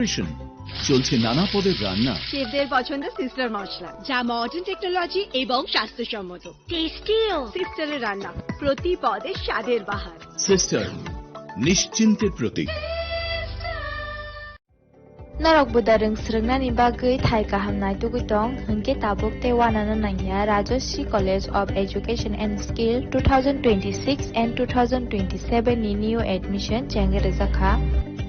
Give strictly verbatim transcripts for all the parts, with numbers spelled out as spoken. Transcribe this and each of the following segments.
চলছে নানা পদের রান্না। শেফদের পছন্দ সিস্টার মশলা, যা মডার্ন টেকনোলজি এবং স্বাস্থ্যসম্মত। টেস্টিও। সিস্টারের রান্না, প্রতি পদে স্বাদের বাহার। সিস্টার, নিশ্চিন্তের প্রতীক। Norok buda rwng swrwngnani bagwi thai kaham naitugwi tong, hwnkhe tabuk tei uanano nangya Rajashree College of Education and Skill two thousand twenty-six and two thousand twenty-seven ni new admission chengwi rwjakha.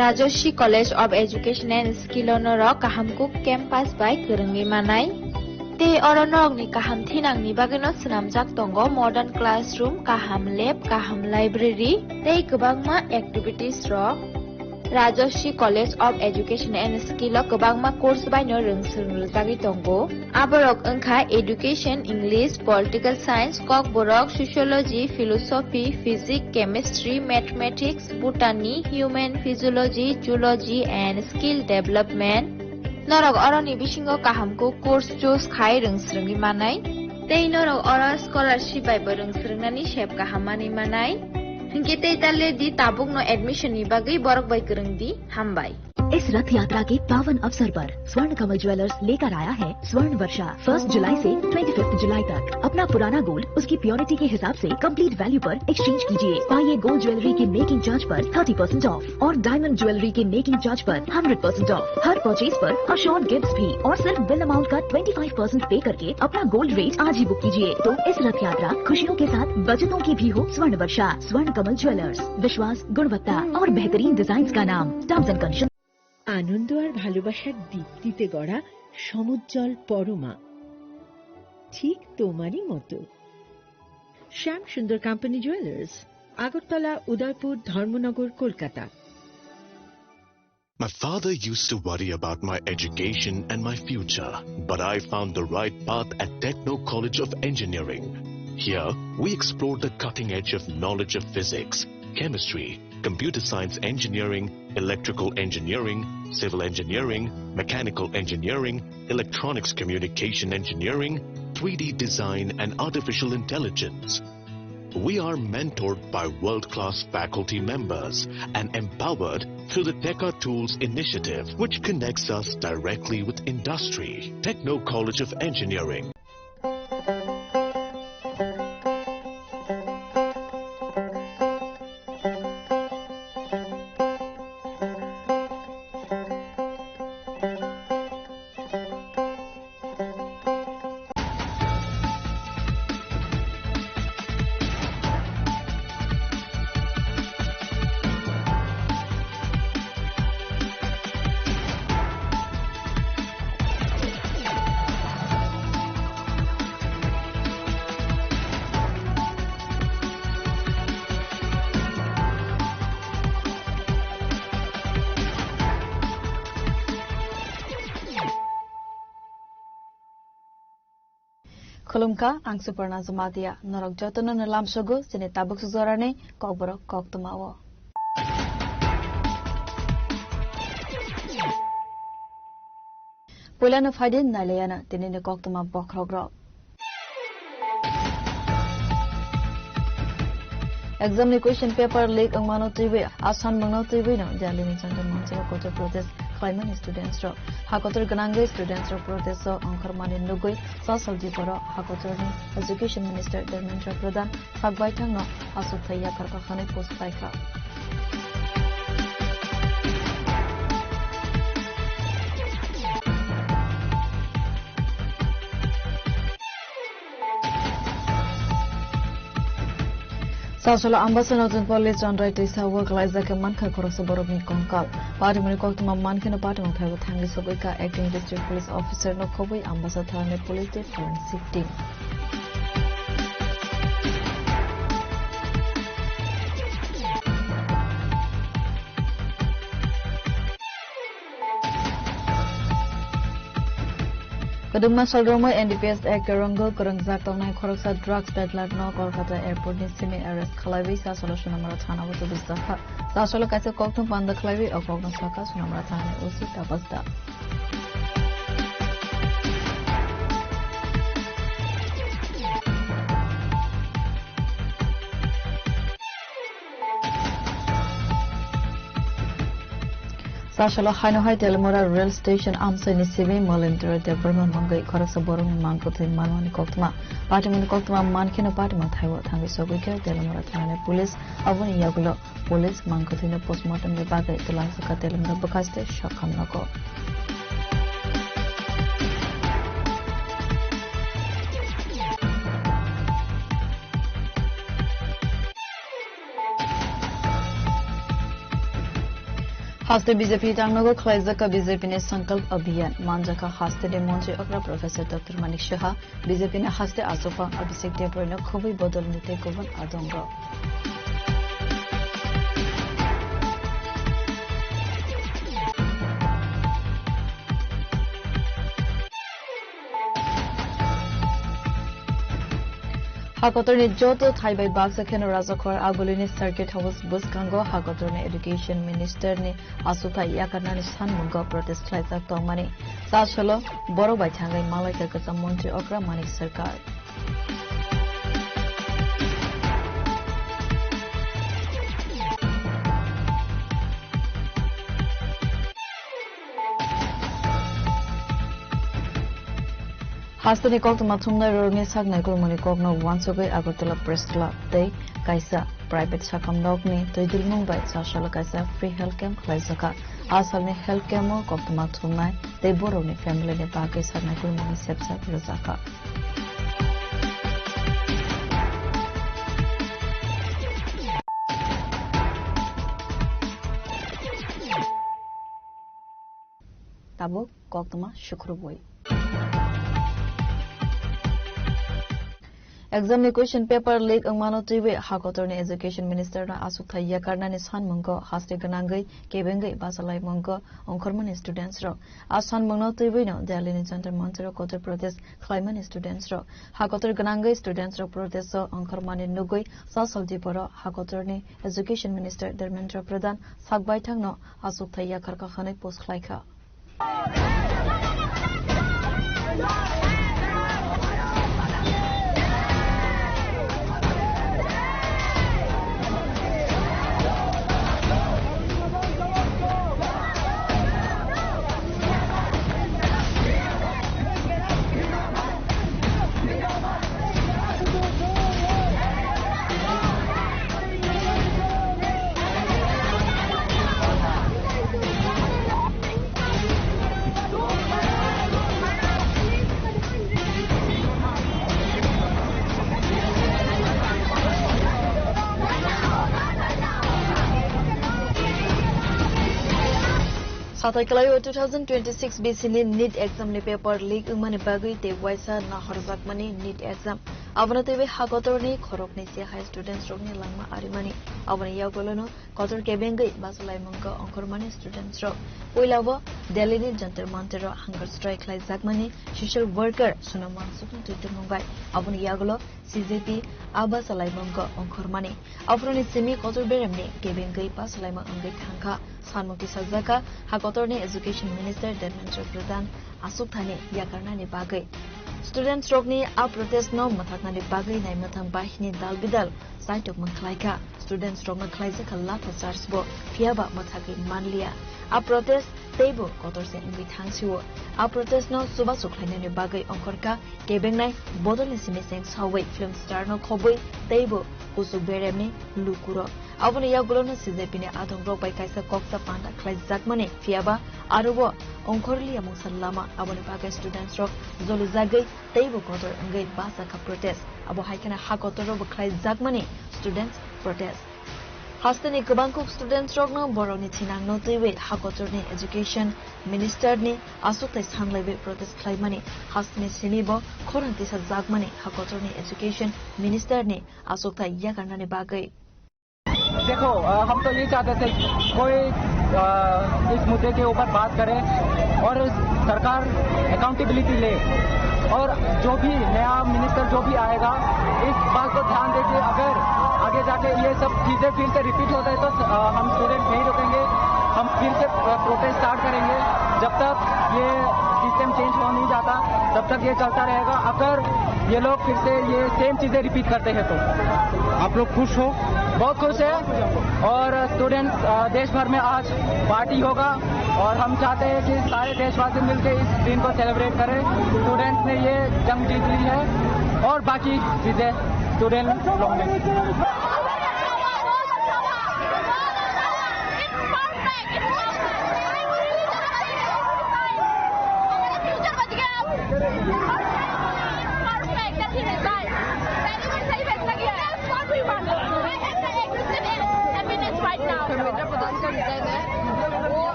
Rajashree College of Education and Skill o norok kaham kuk campus bai kwrwngwi manai. Tei oro norokni kaham thinangni bagwino swnamjak tongo modern classroom, kaham lab, kaham library tei kwbangma activities rok. Rajashree College of Education and Skill o kwbangma course baino rwng swrwng rwjagwi tongo. Aborok wngkha Education, English, Political Science, Kokborok, Sociology, Philosophy, Physics, Chemistry, Mathematics, Botany, Human Physiology, Zoology and Skill Development. Norok oroni bisingo kaham kuk course choose khai rwng swrwngwi manai. Tei norok oro scholarship bai bo rwng swrwngnani sep kaham manwi manai. Hinkhe tei ta le di tabukno admission ni bagwi borok bai kwrwng di. Hambai. इस रथ यात्रा के पावन अवसर पर स्वर्ण कमल ज्वेलर्स लेकर आया है स्वर्ण वर्षा। फर्स्ट जुलाई से ट्वेंटी फिफ्थ जुलाई तक अपना पुराना गोल्ड उसकी प्योरिटी के हिसाब से कंप्लीट वैल्यू पर एक्सचेंज कीजिए। पाइए गोल्ड ज्वेलरी के मेकिंग चार्ज पर थर्टी परसेंट ऑफ और डायमंड ज्वेलरी के मेकिंग चार्ज पर हंड्रेड परसेंट ऑफ। हर परचेज पर अश्योर्ड गिफ्ट्स भी और सिर्फ बिल अमाउंट का ट्वेंटी फ़ाइव परसेंट पे करके अपना गोल्ड रेट आज ही बुक कीजिए। तो इस रथ यात्रा खुशियों के साथ बचतों की भी हो। स्वर्ण वर्षा, स्वर्ण कमल ज्वेलर्स, विश्वास, गुणवत्ता और बेहतरीन डिजाइन का नाम। Terms and condition. আনন্দ আর ভালোবাসার দীপ্তিতে গড়া সমুজ্জ্বল পরমা, ঠিক তোমারই মতো। শ্যাম সুন্দর কোম্পানি জুয়েলার্স, আগরতলা, উদয়পুর, ধর্মনগর, Kolkata. My father used to worry about my education and my future, but I found the right path at Techno College of Engineering. Here, we explore the cutting edge of knowledge of physics, chemistry, computer science engineering, electrical engineering, civil engineering, mechanical engineering, electronics communication engineering, three D design, and artificial intelligence. We are mentored by world-class faculty members and empowered through the Teka Tools initiative, which connects us directly with industry. Techno College of Engineering. Khulumkha, ang Suparna Jamatia. Norok jotono no lamsogo chini tabuk sujorani kokborok koktwmao. Puilano phaidi nailayana tinini koktwma bokhorokrok. Exam ni question paper leak wngmano twiwi, a sanmungno twiwi no Delhi ni Jantar Manchal o kotor protest khlaimani students rok. Hakotor gwnangwi students rok protest o ongkhormani nugwi social diporo hakotorni Education Minister Dharmendra Pradhan sak baithangno aswk thai yapharkha hwnwi post paikha. Sasolo Ambasa Notun Poli Chondrai Tisa o klaijak khe mankha khoroksa borokni kongkal. Patimoni koktwma mankheno patimung phaibo thangwi sogwi kha acting district police officer no khobwi Ambasa thanani police tei forensic team. Kwdwkma sal romwi N D P S Act o rwngwi kwrwngjak tongnai khoroksa drugs peddler no Kolkata airport ni simi arrest khlaiwi Sasolo Sonamara thana o tubujak kha. Sasolo kaisa kokthum panda khlaiwi o kokno sakha Sonamara thana ni O C Tabas Das. Chasalo haino hai Telamura rail station amchaini simi Malendra Debbarma mungwi khoroksa borokni mangkwthwi manmani koktwma. Patimungni koktwma mankheno patimung thaibo thangwi sogwi khe Telamura thanani police. Aboni yagulo police mangkwthwino postmortem ni bagwi twlangjakha Telamura bwkhaste sakham nogo. Haste B J P tangnogo khwlaijakha B J P ni Sankalp Abhiyan, manjakha haste ni montri okra Professor Doctor Manik Saha, B J P ni haste achukphang Abhishek Debbarma no khobwi bodol ni tei kubun adongrok. Hakotorni joto thai bai baksa kheno Rajakhor Agulini Circuit House bwskango hakotorni Education Minister ni aswkthai yakarnani sanmungo protest khlaijak tongmani. Chasalo borok bai thangwi malaikha kwcham montri okra Manik Sarkar. Hasteni koktwma thumnai rokni sak naikolmani kokno uansugwi Agartala Press Club tei kaisa private sakham nokni twi dilmung bai Chasalo kaisa free health camp khlaijakha. A salni health camp o koktwma thumnai tei borokni family ni bagwi sak naikolmani sepsak rwjakha. Tabuk koktwma sukrubwi. Exam ni question paper leak wngmano twiwi hakotorni Education Minister no aswkthai yakarnani sanmungo haste gwnangwi kebengwi bachalaimung ongkhormani students rok. A sanmungno twiwi no Delhi ni Jantar Mantar o kotor protest khlaimani students rok. Hakotor gwnangwi students rok protest o ongkhormani nugwi chasal diporo hakotorni Education Minister Dharmendra Pradhan sak baithangno aswkthai yakarkha hwnwi post khlaikha. Satai kwlaio two thousand twenty-six B C ni NEET exam ni paper leak wngmani bagwi tei waisa nahorjakmani NEET exam. Abono twiwi hakotorni khoroknwi se hai students rokni langma arimani. Aboni yagulono kotor kebengwi bachalaimungno ongkhormani students rok. Puilao Delhi ni Jantar Mantar o hunger strike khlaijakmani social worker Sonam Wangchuk ni twitter mung bai. Aboni yagulo C J P a bachalaimungno ongkhormani. Aphuruni simi kotor beremni kebengwi bachalaima wngwi thangkha. Sanmung tisajakha hakotorni Education Minister Dharmendra Pradhan aswkthani yakarnani bagwi. Students rokni a protest no mwthaknani bagwi naimwthang bahini dal bidal saitok mwng khlaikha. Students rokno khlaijakha latha charge bo, phiyaba mwthagwi manliya. A protest teibo kotor se wngwi thangsio. A protest no chubachu khlainani bagwi ongkhorkha kebengnai bodolni simi cheng sawi film star no khobwi teibo kuchuk beremni lukurok. Aboni yagulono C J P ni adongrok bai kaisa koksa panda khlaijakmani, phiyaba aro o ongkhorliya mungsa lama. Aboni bagwi students rok jolijagwi teibo kotor wngwi bachakha protest. Abo hai kheno hakotoro bo khlaijakmani students protest. Hasteni kwbangkuk students rokno borokni thinangno twiwi hakotorni education minister ni aswkthai sanlaiwi protest khlaimani. Hasteni simi bo khorang tisajakmani hakotorni education minister ni aswkthai yakarnani bagwi. देखो, अ, हम तो ये चाहते थे कोई, अ, इस मुद्दे के ऊपर बात करे और सरकार अकाउंटेबिलिटी ले और जो भी नया मिनिस्टर जो भी आएगा, इस बात को ध्यान दे कि अगर आगे जाके ये सब चीज़ें फिर से रिपीट होता है तो, अ, हम स्टूडेंट नहीं रुकेंगे, हम फिर से प्रोटेस्ट स्टार्ट करेंगे। जब तक ये सिस्टम चेंज हो नहीं जाता, तब तक ये चलता रहेगा। अगर ये लोग फिर से ये सेम चीजें रिपीट करते हैं तो। आप लोग खुश हो? बहुत खुश है। और स्टूडेंट्स, अ, देश भर में आज पार्टी होगा। और हम चाहते हैं कि सारे देशवासी मिलकर इस दिन को सेलिब्रेट करें। स्टूडेंट्स ने ये जंग जीत ली है और बाकी चीजें स्टूडेंट लोगों ने।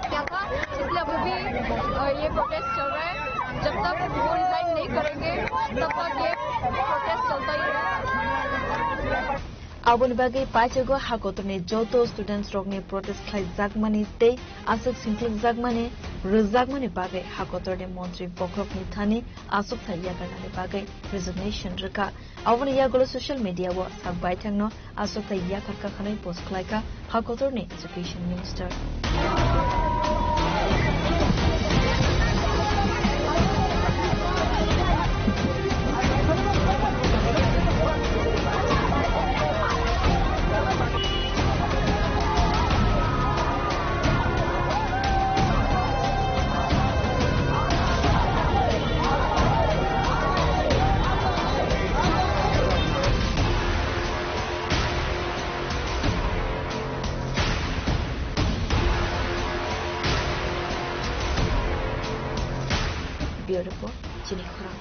क्या था, इसलिए अभी भी, अ, ये प्रोटेस्ट चल रहा है। जब तक वो रिजाइन नहीं करेंगे, तब तक ये प्रोटेस्ट चलता ही रहेगा। Aboni bagwi paithago hakotorni joto students rokni protest khlaijakmani tei aswk singklikjakmani rwjakmani bagwi hakotorni montri bokhorokni thani achukthai yakarnani bagwi resignation rwkha. Aboni yagulo social media o sak baithangno achukthai yakar kakhanwi post khlaikha hakotorni education minister. Bureau Report, Chini Khorang.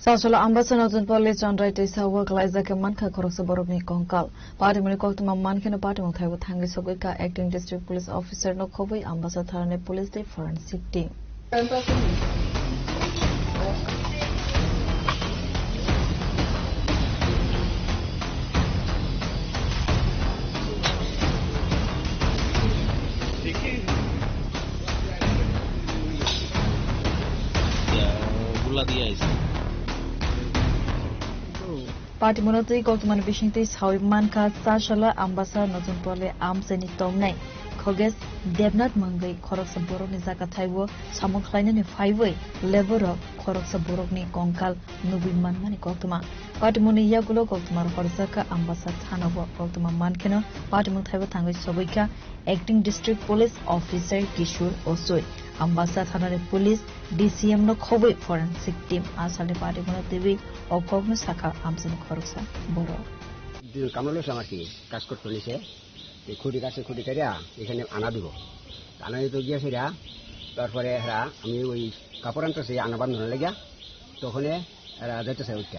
Sasolo Ambasa Notun Pali Chondrai Teisa o kalaijak khe mankha khoroksa borokni kongkal. Patimoni koktwma mankheno patimung thaibo thangwi sogwi kha acting district police officer no khobwi Ambasa thanani police tei forensic team. Patimoni twi koktwmani bisingtwi sawi mankha, Chasala Ambasa Notun Pali amchaini tongnai Khoges Debnath mungwi khoroksa borokni jaga thaibo samung khlainani phaiwi leborok khoroksa borokni kongkal nugwi manmani koktwma. Patimoni yagulo koktwma horjakha Ambasa thanao. Koktwma mankheno patimung thaibo thangwi sogwikha Acting District Police Officer Kishore Osoi. Ambasa thanani police D C M no khobwi forensic team asalni patimungno twiwi o kokno sakha amchaini khoroksa borok. দুজন কামলা লোক আমার কি কাজ করতো নিচে, এই খুঁটি কাছে খুঁটি কাটিয়া এখানে আনা দিব। আনা দিতে গিয়েছে এরা, তারপরে এরা আমি ওই কাপড় আনতেছি আনা বান্ধনে লেগে, তখনে এরা যাইতেছে ওইটা।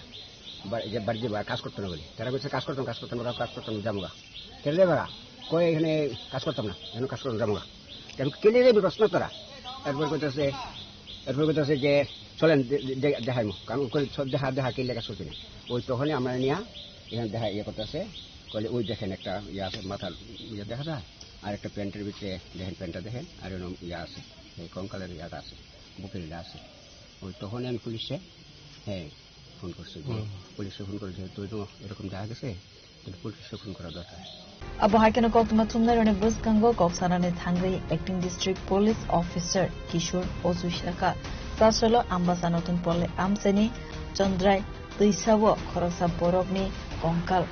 বা-, যে বাড়িতে বা-, কাজ করতো না বলে। তারা বলছে, "কাজ করতাম, কাজ করতাম, ওরা কাজ করতাম, যাবো গা।" কেন যাবে গা? কই, "এখানে কাজ করতাম না, এখানে কাজ করতাম, যাবো গা।" কেন কেন যাবে প্রশ্ন তারা? এরপর কইতাছে, এরপর কইতাছে যে, "চলেন, দে-, দে-, দে-, দেখাইমু।" কারণ ওই সব দেখা, দেখা কি লেখা চলছে না। ওই তখনই আমরা নিয়ে এখানে দেখা ইয়ে করতেছে, কইলে, "ওই দেখেন একটা ইয়ে আছে, মাথার ইয়ে দেখা যায়, আর একটা প্যান্টের ভিতরে দেখেন, প্যান্টটা দেখেন, আর এরকম ইয়ে আছে, এই কঙ্কালের ইয়েটা আছে, বুকের ইয়ে আছে।" ওই তখনই আমি পুলিশে, হ্যাঁ, ফোন করছে যে, হুম। পুলিশে ফোন করে, "যেহেতু এরকম, এরকম দেখা গেছে, তাহলে পুলিশে ফোন করা দরকার।" Abo hai kheno koktwma thumnairokni bwskango kok sanani thangwi Acting District Police Officer Kishore Ojui sakha, Chasalo Ambasa Notun Pali amchaini Chondrai twisao khoroksa borokni kongkal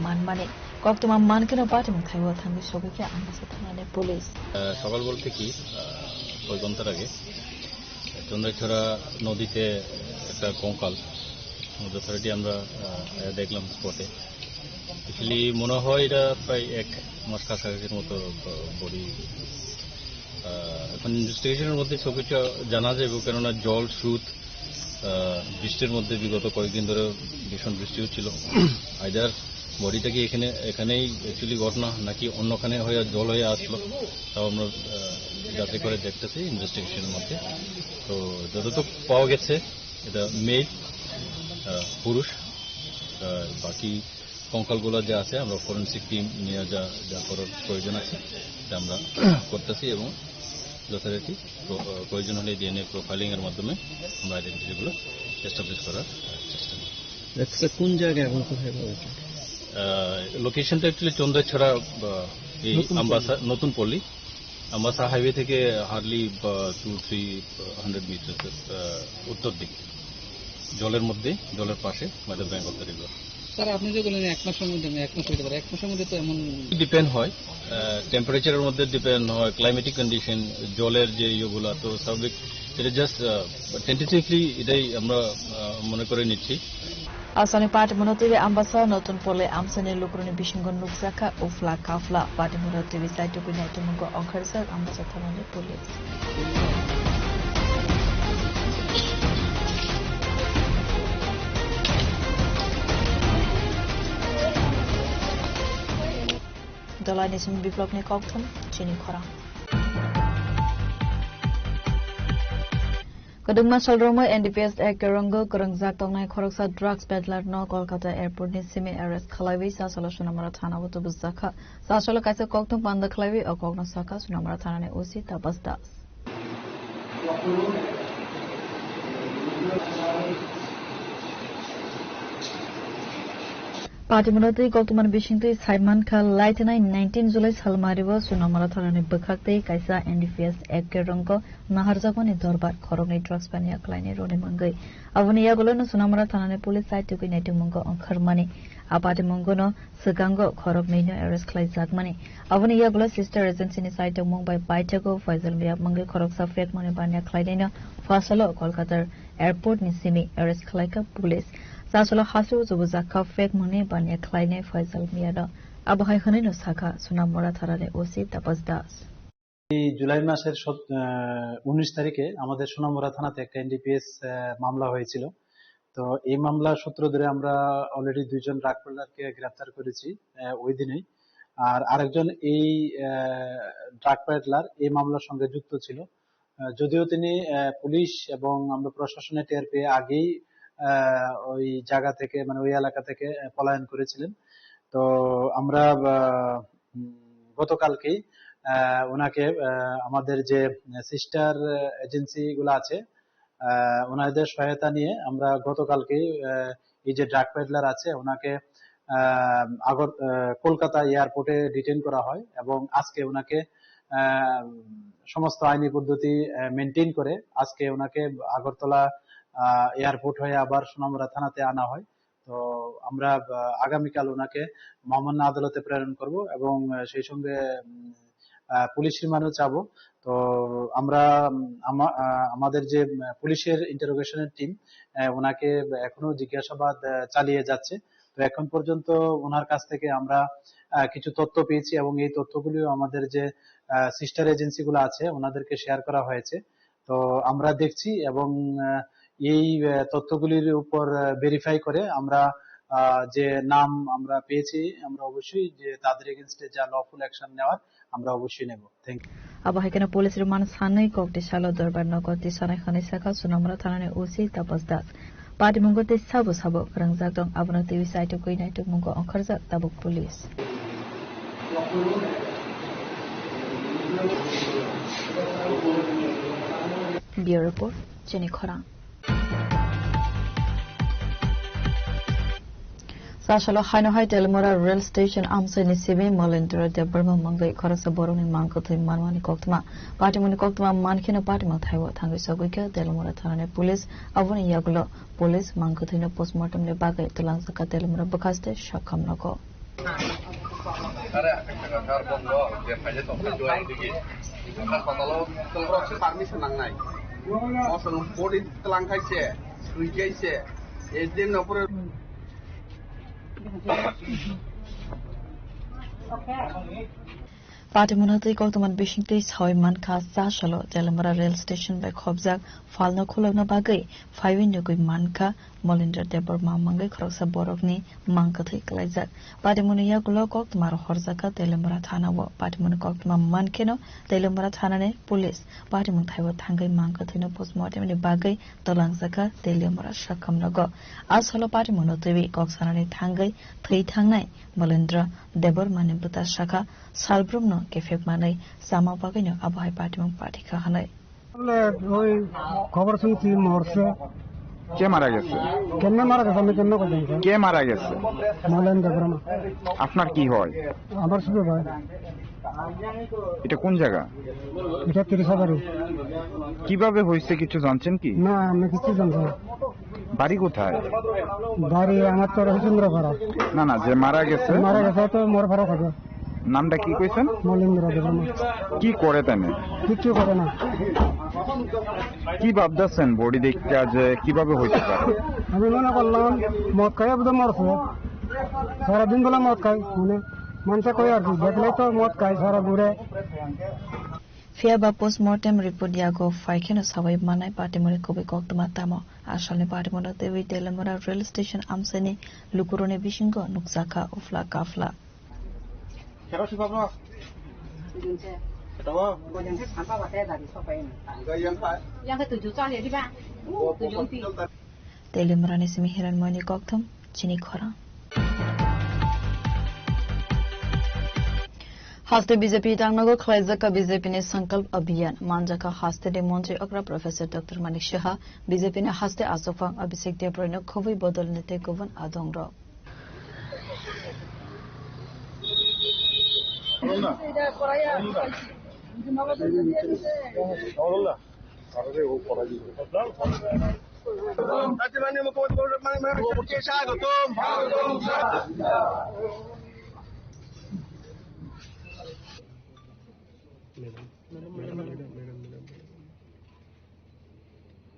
manmani. Koktwma mankheno patimung thaibo thangwi sogwikha Ambasa thanani police. আহ, সকাল বলতে কি, আহ, কয়েক ঘন্টার আগে চন্দ্রছড়া নদীতে একটা কঙ্কাল, যথারীতি আমরা, আহ, দেখলাম স্পটে। অ্যাকচুয়ালি মনে হয় এটা প্রায় এক মাস কাছাকাছির মতো, আহ, বডি। আহ, এখন ইনভেস্টিগেশনের মধ্যে সব কিছু জানা যাবে, কেননা জল স্রোত, আহ, বৃষ্টির মধ্যে বিগত কয়েকদিন ধরে ভীষণ বৃষ্টি হচ্ছিল। আইদার বডিটা কি এখানে, এখানেই অ্যাকচুয়ালি ঘটনা, নাকি অন্যখানে হয়ে জল হয়ে আসলো, তাও আমরা, আহ, যাচাই করে দেখতেছি ইনভেস্টিগেশনের মধ্যে। তো যতটুকু পাওয়া গেছে, এটা মেল, আহ, পুরুষ। আহ, বাকি কঙ্কালগুলো যা আছে, আমরা ফরেন্সিক টিম নিয়ে যা, যা করার প্রয়োজন আছে, সেটা আমরা করতেছি এবং যথারীতি প্র-, আহ, প্রয়োজন হলে ডিএনএ প্রোফাইলিং এর মাধ্যমে আমরা আইডেন্টিটিগুলো এস্টাবলিশ করার চেষ্টা করব। আচ্ছা, কোন জায়গায় এবং কোথায় পাওয়া গেছে? আহ, লোকেশনটা অ্যাকচুয়ালি চন্দ্রছড়া, আহ, এই নতুন আম্বাসা, পল্লী। নতুন পল্লী, আম্বাসা হাইওয়ে থেকে হার্ডলি, আহ, টু থ্রি হান্ড্রেড মিটার, আহ, উত্তর দিকে। জলের মধ্যে, জলের পাশে, by the bank of the river। Sir, আপনি যে বললেন এক মাসের মধ্যে, এক মাস হতে পারে, এক মাসের মধ্যে তো এমন ডিপেন্ড হয়, টেম্পারেচারের মধ্যে ডিপেন্ড হয়, ক্লাইমেটিক কন্ডিশন, জলের যে ইয়েগুলো, তো স্বাভাবিক, এটা জাস্ট টেন্টেটিভলি এটাই আমরা আহ, মনে করে নিচ্ছি। Asani party mono twi ambasa notun pole amsani lukuroni bisingo nukjakha ufla kafla. Party mono twi saitugwi naitumungo ongkharjak ambasa thanani police. Dolaini simi biplopni kokthum chini khorang. Kwdwngma sal romwi N D P S Act kwrwngo kwrwngjak tongnai khoroksa drugs peddler no Kolkata airport ni simi arrest khlaiwi Sasalo Sonamura thana o tubujakha. Sasalo kaisa kokthum panda khlaiwi o kokno sakha Sonamura thanani O C Tapas Das. Party mono twi koktwmani bisingtwi sai mankha, laithanai nineteen July salmario Sonamura thanani bwkhaktwi kaisa N D P S Act kwrwngo naharjakmani dorbar khoroknwi drugs paniya khlainai roni mungwi. Aboni yagulono Sonamura thanani police side tugwi naitukmungo ongkhormani. A party mungono swkango khoroknwino arrest khlaijakmani. Aboni yagulo sister agency ni side tongmung bai paithago Faisal Miya mungwi khoroksa fake money baniya khlainaino phasalo Kolkata airport ni simi arrest khlaikha police. Sasalo hasteo chubujakha fake money baniya khlainai Faisal Miyano. Abo hai hwnwino sakha Sonamura thanani O C Tapas Das. এই জুলাই মাসের সত-, আহ, উনিশ তারিখে আমাদের সোনামুড়া থানাতে একটা এনডিপিএস, আহ, মামলা হয়েছিল। তো এই মামলার সূত্র ধরে আমরা অলরেডি দুইজন ড্রাগ পেডলারকে গ্রেপ্তার করেছি, আহ, ওই দিনেই। আর আরেকজন এই, আহ, ড্রাগ পেডলার এই মামলার সঙ্গে যুক্ত ছিল। আহ, যদিও তিনি, আহ, পুলিশ এবং আমরা প্রশাসনের টের পেয়ে আগেই, আহ, ওই জায়গা থেকে, মানে, ওই এলাকা থেকে, আহ, পলায়ন করেছিলেন। তো আমরা, আহ, উম, গতকালকেই, আহ, ওনাকে, আহ, আমাদের যে সিস্টার এজেন্সি গুলো আছে, আহ, ওনাদের সহায়তা নিয়ে আমরা গতকালকেই, আহ, এই যে ড্রাগ পেডলার আছে, ওনাকে, আহ, আগর-, আহ, কলকাতা এয়ারপোর্টে ডিটেইন করা হয় এবং আজকে ওনাকে, আহ, সমস্ত আইনি পদ্ধতি, আহ, মেনটেইন করে আজকে ওনাকে আগরতলা, আহ, এয়ারপোর্ট হয়ে আবার সোনামুড়া থানাতে আনা হয়। তো আমরা, আহ, আগামীকাল ওনাকে মহামান্য আদালতে প্রেরণ করব এবং, আহ, সেই সঙ্গে, উম, আহ, পুলিশ রিমান্ডও চাবো। তো আমরা, উম, আমা-, আহ, আমাদের যে, উম, পুলিশের ইন্টারোগেশনের টিম, আহ, ওনাকে এখনো জিজ্ঞাসাবাদ, আহ, চালিয়ে যাচ্ছে। তো এখন পর্যন্ত ওনার কাছ থেকে আমরা, আহ, কিছু তথ্য পেয়েছি এবং এই তথ্যগুলিও আমাদের যে, আহ, সিস্টার এজেন্সিগুলো আছে ওনাদেরকে শেয়ার করা হয়েছে। তো আমরা দেখছি এবং, আহ, এই, আহ, তথ্যগুলির উপর, আহ, ভেরিফাই করে আমরা, আহ, যে নাম আমরা পেয়েছি, আমরা অবশ্যই যে তাদের এগেইনস্টে যা লফুল অ্যাকশন নেওয়ার, আমরা অবশ্যই নেব। Thank you. Abo hai kheno police rwmani sanwi kok tisalo dorbar nogo tisanai hwnwi sakha Sonamura thanani O C Tapas Das. Patimungo tei sabo sabo kwrwngjak tong, abono twiwi saitok gwi naitok mungo ongkharjak tabuk police. Bureau Report, Chini Khorang. Sasalo haino hai Telimura rail station amchaini simi Molendra Debbarma mungwi khoroksa borokni mangkwthwi manmani koktwma. Patimungni koktwma mankheno patimung thaibo thangwi sogwikha Telimura thanani police. Aboni yagulo police mangkwthwino postmortem ni bagwi twlangjakha Telimura bwkhaste sakham nogo. Are, ang khe thangkha sir, bongno je phaile tongkha joya digi. Haspatalo twlangkha se permission nangnai. Mosong body twlangkha se, swijai se. Edin no pore. Patimungno twi koktwmani bisingtwi sawi mankha, Sasalo Telimura rail station bai khobjak phalno khulokna bagwi phaiwi nugwi mankha Molendra Debbarma mungwi khoroksa borokni mangkwthwi kwlaijak. Patimungni yagulo koktwma rohorjakha Telimura thanao. Patimungni koktwma mankheno Telimura thanani police patimung thaibo thangwi mangkwthwino postmortem ni bagwi twlangjakha Telimura sakham nogo. Asalo patimungno twiwi kok sanani thangwi thwi thangnai Molendra Debbarmani bwta sakha, salbrumno kephek manwi chama bagwino abo hai patimung pathikha hwnwi. Bole oi khobor sung twi morse. কে মারা গেছে? কেমনে মারা গেছে আমি কেমনে করতাম, স্যার? কে মারা গেছে? মলেন দেববর্মা। আপনার কি হয়? আমার ছোট ভাই। এটা কোন জায়গা? এটা তিরিশা বাড়ি। কিভাবে হয়েছে কিছু জানছেন কি? না, আমি কিছু জানতাম না। বাড়ি কোথায়? বাড়ি আমার তো হরিচন্দ্রপাড়া। না, না, যে মারা গেছে? মারা গেছে তো মোর ভাড়া থাকে। নামটা কি কইছেন? মলেন্দ্র দেববর্মা। কি করে তেনে? কিচ্ছু করে না। কি ভাবতেছেন বডি দেখতে যে কিভাবে হইতে পারে? আমি মনে করলাম মদ খাই বোধহয় মরছে। সারাদিন বেলা মদ খাই, মানে মানুষে কয় আর কি, দেখলে তো মদ খাই সারা ঘুরে। Phiya ba postmortem report yago phai kheno sawi manai patimoni kubui koktwma tamo. Asalni patimoni twiwi Teliamura rail station amchaini lukurokni bisingo nukjakha ufla kafla. Teliamurani simi Hiranmoyni kokthum, chini khorang. Haste B J P tangnago khlaijak B J P ni Sankalp Abhiyan. Manjakha haste ni Montri okra Professor Doctor Manik Saha, B J P ni haste achukphang Abhishek Debbarma no khobwi bodol ni tei kubun adongrok.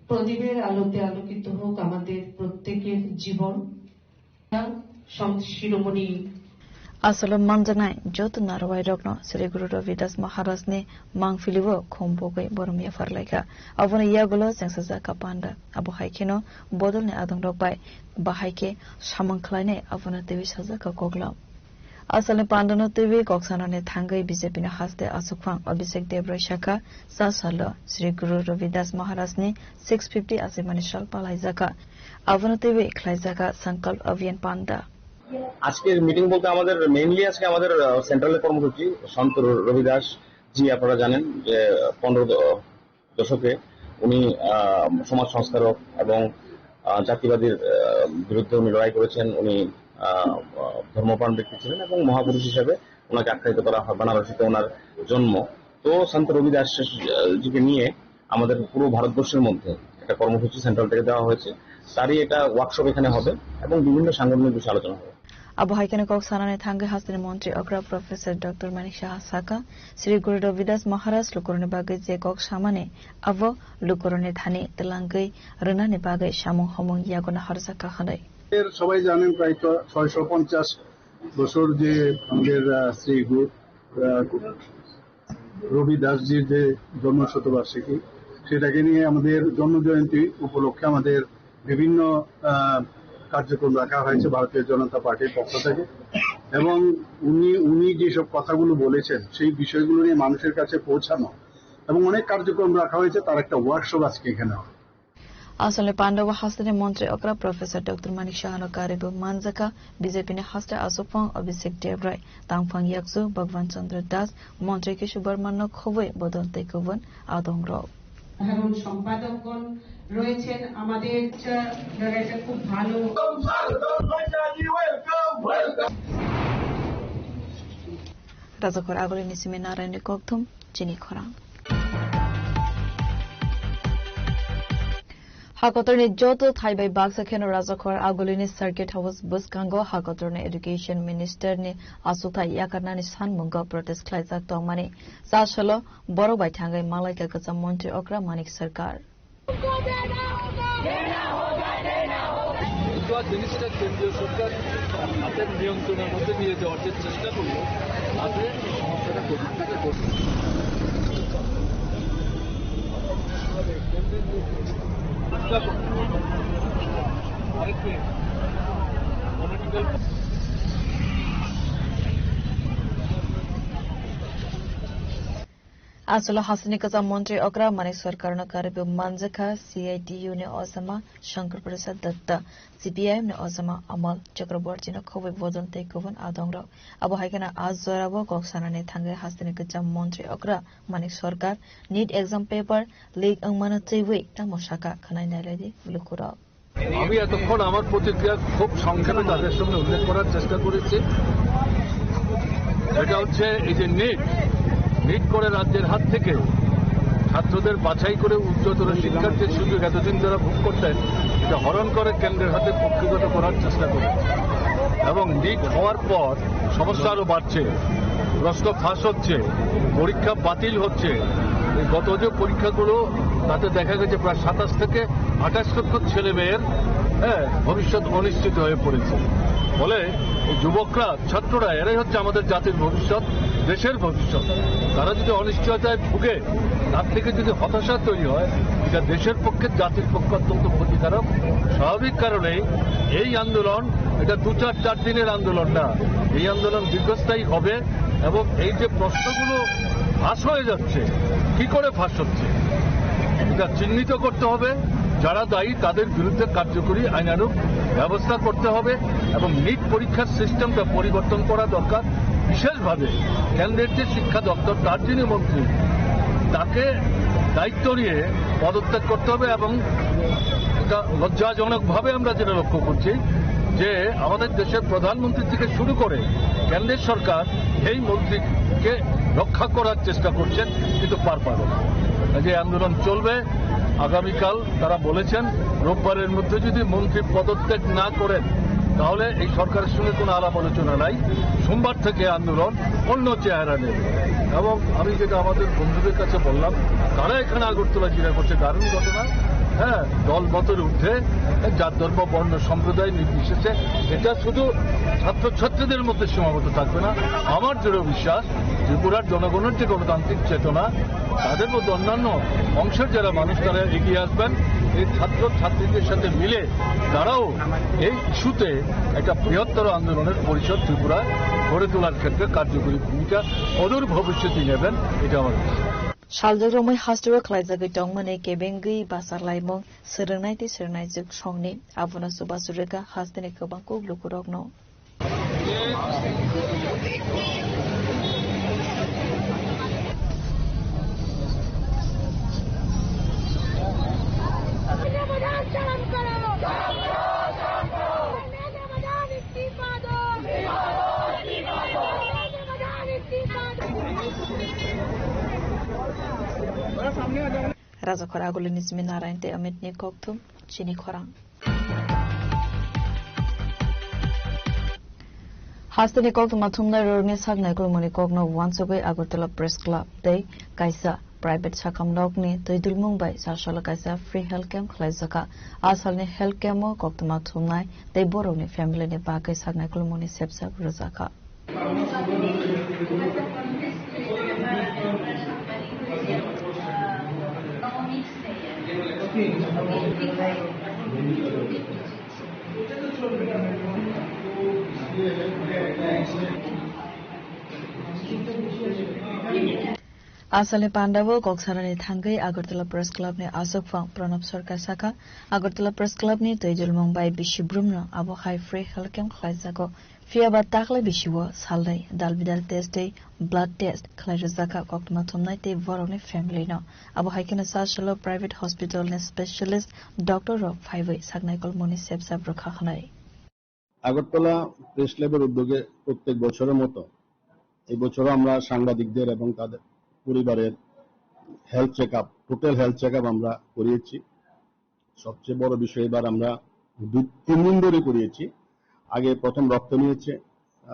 প্রদীপের আলোতে আলোকিত হোক আমাদের প্রত্যেকের জীবন। সন্ত শিরোমণি। Asalo manjaknai joto narwai rokno Sri Guru Ravidas Maharaj ni mangpili o khum bogwi borom yaphar laikha. Aboni yagulo chengsajakha panda. Abo hai kheno bodol ni adong rok bai bahai khe samung khlainai abono twiwi sajakha koklam. Asalni pandano twiwi kok sanani thangwi B J P ni haste achukphang Abhishek Debbarma sakha, cha salo Sri Guru Ravidas Maharaj ni six fifty achimani sal palaijakha. Abono twiwi khlaijakha Sankalp Abhiyan panda. আজকের মিটিং বলতে আমাদের মেইনলি আজকে আমাদের, আহ, সেন্ট্রালের কর্মসূচি সন্ত র-, রবিদাস জি, আপনারা জানেন যে পনেরো দ-, দশকে উনি, আহ, সমাজ সংস্কারক এবং, আহ, জাতিবাদীর, আহ, বিরুদ্ধে উনি লড়াই করেছেন। উনি, আহ, ধর্মপ্রাণ ব্যক্তি ছিলেন এবং মহাপুরুষ হিসেবে ওনাকে আখ্যায়িত করা হয়। বানারসিতে ওনার জন্ম। তো সন্ত রবিদাস, আহ, জিকে নিয়ে আমাদের পুরো ভারতবর্ষের মধ্যে একটা কর্মসূচি সেন্ট্রাল থেকে দেওয়া হয়েছে। তারই এটা ওয়ার্কশপ এখানে হবে এবং বিভিন্ন সাংগঠনিক বিষয়ে আলোচনা হবে। Abo hai kheno kok sanani thangwi hasteni montri okra Professor Doctor Manik Saha sakha, Sri Guru Ravidas Maharaj lukurokni bagwi je kok samani, abo lukurokni thani twlangwi rwnani bagwi samung homung yago naharjakha hwnwi. এর সবাই জানেন, প্রায় তো ছয়শো পঞ্চাশ বছর যে আমাদের, আহ, শ্রী গু-, আহ, রবিদাসজির যে জন্ম শতবার্ষিকী, সেটাকে নিয়ে আমাদের জন্ম জয়ন্তী উপলক্ষে আমাদের বিভিন্ন, আহ, কার্যক্রম রাখা হয়েছে ভারতীয় জনতা পার্টির পক্ষ থেকে। এবং উনি, উনি যেসব কথাগুলো বলেছেন, সেই বিষয়গুলো নিয়ে মানুষের কাছে পৌঁছানো এবং অনেক কার্যক্রম রাখা হয়েছে, তার একটা ওয়ার্কশপ আজকে এখানে হবে। Aswkni pandao hasteni montri okra Professor Doctor Manik Sahano karwi bo manjakha B J P ni haste achukphang Abhishek Debrai, tangphang yakchu Bhagwan Chandra Das, montri Kishore Barmano khobwi bodol tei kubun adongrok. সাধারণ সম্পাদকগণ রয়েছেন আমাদের, এটা, এটা খুব ভালো। Rajakhor agulini simi Narayanni kokthum chini khorang. Hakotorni joto thai bai baksa kheno Rajakhor agulini Circuit House bwskango hakotorni Education Minister ni achukthai yakarnani sanmungo protest khlaijak tongmani. Cha salo borok bai thangwi malaikha kwcham montri okra Manik Sarkar. কিন্তু আর জিনিসটা কেন্দ্রীয় সরকার হাতের নিয়ন্ত্রণের মধ্যে নিয়ে যাওয়ার যে চেষ্টা করলো, তাতে সমস্যাটা গভীর থেকে গভীর। আরেকটু political Aswkni hasteni kwcham montri okra Manik Sarkarno karwi bo manjakha C I T U ni ojama Shankar Prasad Datta, C P I M ni ojama Amal Chakraborty no khobwi bodol tei kubun adongrok. Abo hai kheno a jorao kok sanani thangwi hasteni kwcham montri okra Manik Sarkar NEET exam paper leak wngmano twiwi tamo sakha khwnai nailaidi lukurok. আমি এতক্ষণ আমার প্রতিক্রিয়া খুব সংক্ষেপে তাদের সামনে উল্লেখ করার চেষ্টা করেছি। এটা হচ্ছে এই যে নিট, নিট করে রাজ্যের হাত থেকে ছাত্রদের বাছাই করে উচ্চতর শিক্ষার যে সুযোগ এতদিন তারা ভোগ করতেন, এটা হরণ করে কেন্দ্রের হাতে কুক্ষিগত করার চেষ্টা করে। এবং নিট হওয়ার পর সমস্যা আরো বাড়ছে, প্রশ্ন ফাঁস হচ্ছে, পরীক্ষা বাতিল হচ্ছে। এই গত যে পরীক্ষাগুলো, তাতে দেখা গেছে প্রায় সাতাশ থেকে আঠাশ লক্ষ ছেলে মেয়ের, হ্যাঁ, ভবিষ্যৎ অনিশ্চিত হয়ে পড়েছে। ফলে এই যুবকরা, ছাত্ররা, এরাই হচ্ছে আমাদের জাতির ভবিষ্যৎ, দেশের ভবিষ্যৎ। তারা যদি অনিশ্চয়তায় ভুগে, তার থেকে যদি হতাশা তৈরি হয়, এটা দেশের পক্ষে, জাতির পক্ষে অত্যন্ত ক্ষতিকারক। স্বাভাবিক কারণেই এই আন্দোলন, এটা দু চার, চার দিনের আন্দোলন না, এই আন্দোলন দীর্ঘস্থায়ী হবে। এবং এই যে প্রশ্নগুলো ফাঁস হয়ে যাচ্ছে, কি করে ফাঁস হচ্ছে, এটা চিহ্নিত করতে হবে। যারা দায়ী, তাদের বিরুদ্ধে কার্যকরী আইনানুগ ব্যবস্থা করতে হবে এবং নিট পরীক্ষার সিস্টেমটা পরিবর্তন করা দরকার। বিশেষভাবে কেন্দ্রের যে শিক্ষা দপ্তর, তার যিনি মন্ত্রী, তাকে দায়িত্ব নিয়ে পদত্যাগ করতে হবে। এবং এটা লজ্জাজনকভাবে আমরা যেটা লক্ষ্য করছি যে আমাদের দেশের প্রধানমন্ত্রী থেকে শুরু করে কেন্দ্রের সরকার এই মন্ত্রীকে রক্ষা করার চেষ্টা করছেন, কিন্তু পার পাবে না। যে আন্দোলন চলবে, আগামীকাল তারা বলেছেন, রোববারের মধ্যে যদি মন্ত্রী পদত্যাগ না করেন, তাহলে এই সরকারের সঙ্গে কোনো আলাপ আলোচনা নাই। সোমবার থেকে আন্দোলন অন্য চেহারা নেবে। এবং আমি যেটা আমাদের বন্ধুদের কাছে বললাম, তারা এখানে আগরতলা জেরা করছে, দারুণ ঘটনা। হ্যাঁ, দল মতের ঊর্ধ্বে, জাত, ধর্ম, বর্ণ, সম্প্রদায় নির্বিশেষে। এটা শুধু ছাত্রছাত্রীদের মধ্যে সীমাবদ্ধ থাকবে না। আমার দৃঢ় বিশ্বাস, ত্রিপুরার জনগণের যে গণতান্ত্রিক চেতনা, তাদের মধ্যে অন্যান্য অংশের যারা মানুষ, তারা এগিয়ে আসবেন। এই ছাত্র ছাত্রীদের সাথে মিলে তারাও এই ইস্যুতে একটা বৃহত্তর আন্দোলনের পরিষদ ত্রিপুরায় গড়ে তোলার ক্ষেত্রে কার্যকরী ভূমিকা অদূর ভবিষ্যতে নেবেন, এটা আমার বিশ্বাস। Saljak romwi hasteo khlaijagwi tongmani kebengwi bachalaimung swrwngnai tei swrwngnaijwk songni, abono chubachu rwkha hasteni kwbang kuk lukurokno. Rajakhor Agulini simi Narayan tei Amit ni kokthum chini khorang. Hasteni koktwma thumnai rokni sak naikolmani kokno uansugwi Agartala Press Club tei kaisa private sakham nokni twi dulmung bai Charchalo kaisa free health camp khlaijakha. A salni health camp o koktwma thumnai tei borokni family ni bagwi sak naikolmani sepsak rwjakha. Asale pandao kok sarani thangwi Agartala Press Club ni aswkphang Pranab Sarkar sakha, Agartala Press Club ni twi dulmung bai bisi brumno abo hai free health camp khlaijago. Phiya ba taklai bisio salnwi dal bidal test tei blood test khlai rwjakha koktwma thumnai tei borokni family no. Abo hai kheno Charchalo private hospital ni specialist doctor rok phaiwi saknai kolmoni sepsap rwkha hwnwi. Agartala press ক্লাবের উদ্যোগে প্রত্যেক বছরের মতো এই বছরও আমরা সাংবাদিকদের এবং তাদের পরিবারের health check up, total health check up আমরা করিয়েছি। সবচেয়ে বড় বিষয়, এবার আমরা দুই তিন দিন ধরে করিয়েছি। আগে প্রথম রক্ত নিয়েছে,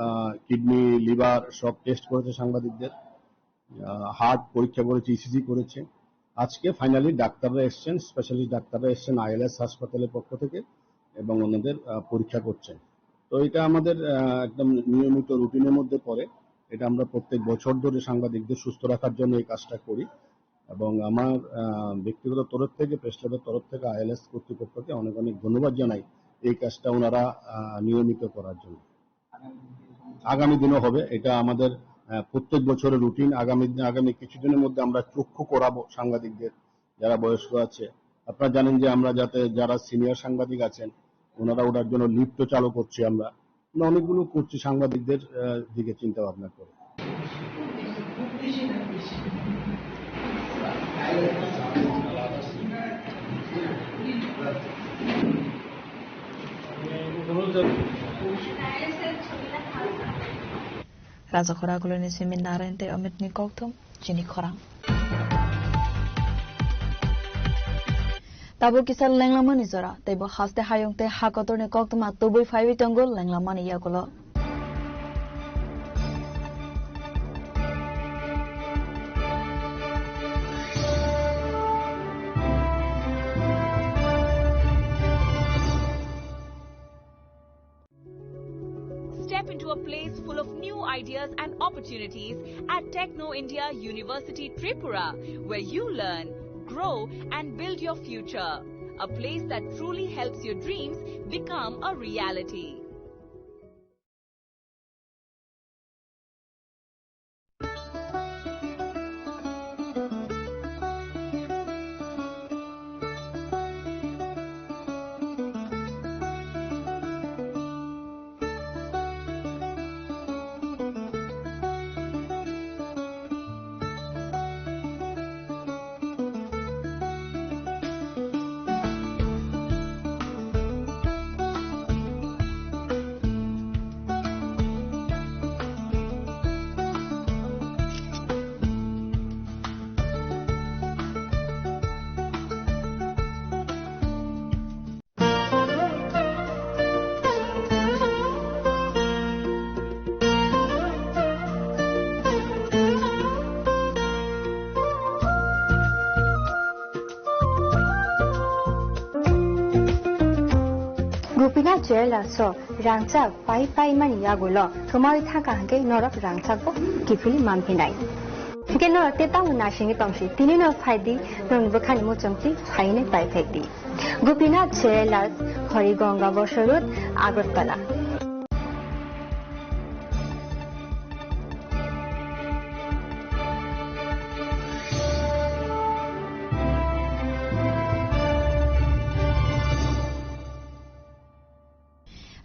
আহ, কিডনি, লিভার সব টেস্ট করেছে সাংবাদিকদের, আহ, হার্ট পরীক্ষা করেছে, ইসিজি করেছে। আজকে ফাইনালি ডাক্তাররা এসছেন, স্পেশালিস্ট ডাক্তাররা এসছেন আইএলএস হাসপাতালের পক্ষ থেকে এবং ওনাদের, আহ, পরীক্ষা করছেন। তো এটা আমাদের, আহ, একদম নিয়মিত রুটিনের মধ্যে পড়ে। এটা আমরা প্রত্যেক বছর ধরে সাংবাদিকদের সুস্থ রাখার জন্য এই কাজটা করি। এবং আমার, আহ, ব্যক্তিগত তরফ থেকে, প্রেস ক্লাবের তরফ থেকে আইএলএস কর্তৃপক্ষকে অনেক অনেক ধন্যবাদ জানাই এই কাজটা ওনারা, আহ, নিয়মিত করার জন্য। আগামী দিনও হবে, এটা আমাদের, আহ, প্রত্যেক বছরের রুটিন। আগামী দিন, আগামী কিছুদিনের মধ্যে আমরা চক্ষু করাবো সাংবাদিকদের, যারা বয়স্ক আছে। আপনারা জানেন যে আমরা যাতে, যারা সিনিয়র সাংবাদিক আছেন, ওনারা ওঠার জন্য লিফটও চালু করছি আমরা। আমরা অনেকগুলো করছি সাংবাদিকদের, আহ, দিকে চিন্তা ভাবনা করে। Rajakhor Agulini simi Narayan tei Amit ni kokthum chini khorang. Tabuk kisa lenglamani jora, teibo haste hayung tei ha kotorni koktwma tubui phaiwi tongo lenglamani yagulo. Step into a place full of new ideas and opportunities at Techno India University Tripura, where you learn, grow, and build your future. A place that truly helps your dreams become a reality. Gopinath Jewellers o rangchak pai pai mani yagulo thumari thangkha hwnkhe norok rangchak bo kiphilwi manphinai. Hwnkhe norok tei tamo naisingwi tongsi, tini no phaidi, norokni bwkhani muchungtwi phainai pai phaidi. Gopinath Jewellers, Horigonga Bosor Road, Agartala.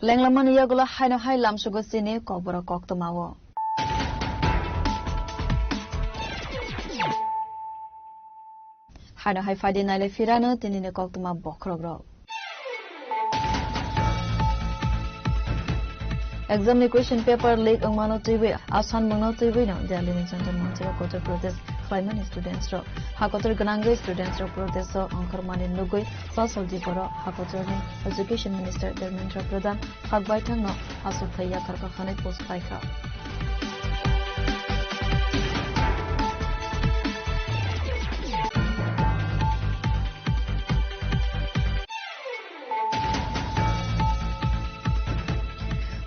Lenglamani yagulo haino hai lamsugo chini kokborok koktwmao. Haino hai phaidi nailai phirano tinini koktwma bokhorokrok. Exam ni question paper leak wngmano twiwi, a sanmungno twiwi no Delhi ni Jantar Mantar o kotor protest khlaimani students rok. Ha kotor gwnangwi students rok protest o ongkhormani nugwi Sasol Diporo ha kotorni Education Minister Dharmendra Pradhan Hakbaithangno aswk thai yakarkha hwnwi post khlaikha.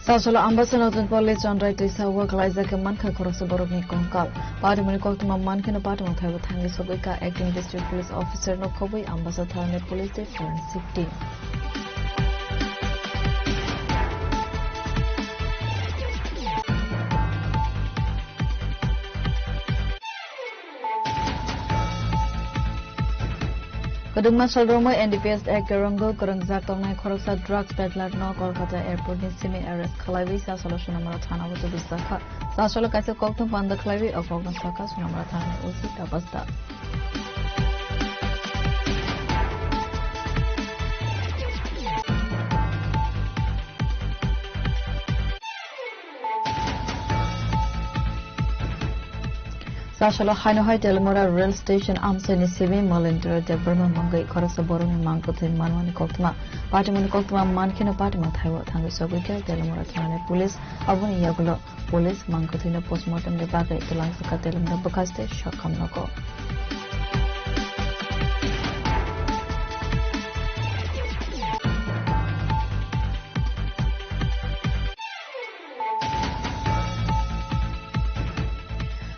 Sasolo Ambasa Notun Pally Chondrai twisa o khlaijak khe mankha khoroksa borokni kongkal. Patimoni koktwma mankheno patimung thaibo thangwi sogwi kha acting district police officer no khobwi Ambasa thanani police tei forensic team. Kwdwngma sal romwi N D P S Act kwrwngwi kwrwngjak tongnai khoroksa drugs peddler no Kolkata airport ni simi arrest khlaiwi Sasolo Sonamara thana o tubujak kha. Sasolo kaisa kokthum panda khlaiwi o kokno sakha Sonamara thana ni O C Tapas Das. Sasalo haino hai Telemura rail station amchaini simi Malendra Debbarma mangwi khoroksa borokni mang kwthwi manmani koktwma. Patimoni koktwma mankheno patima thaibo thangwi sogwi khe Telemura thanani police. Aboni yagulo police mang kwthwino postmortem ni bagwi twlangjakha Telemura bwkhaste sakham nogo.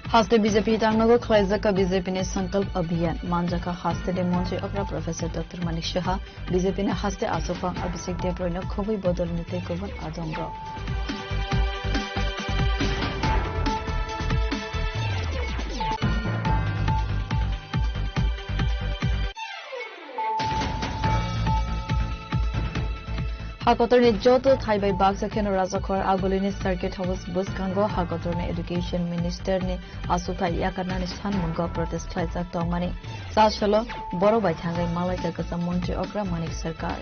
Haste B J P tangnago khlaijak B J P ni Sankalp Abhiyan manjakha haste ni montri okra Professor Doctor Manik Saha, B J P ni haste achukphang Abhishek Debroy no khobwi bodol ni tei kubun adong rok. Hakotorni joto thai bai baksa kheno Rajakhor Agulini Circuit House bwskango hakotorni Education Minister ni aswkthai yakarnani sanmungo protest khlaijak tongmani. Sasalo borok bai thangwi malaika kwcham montri okra Manik Sarkar.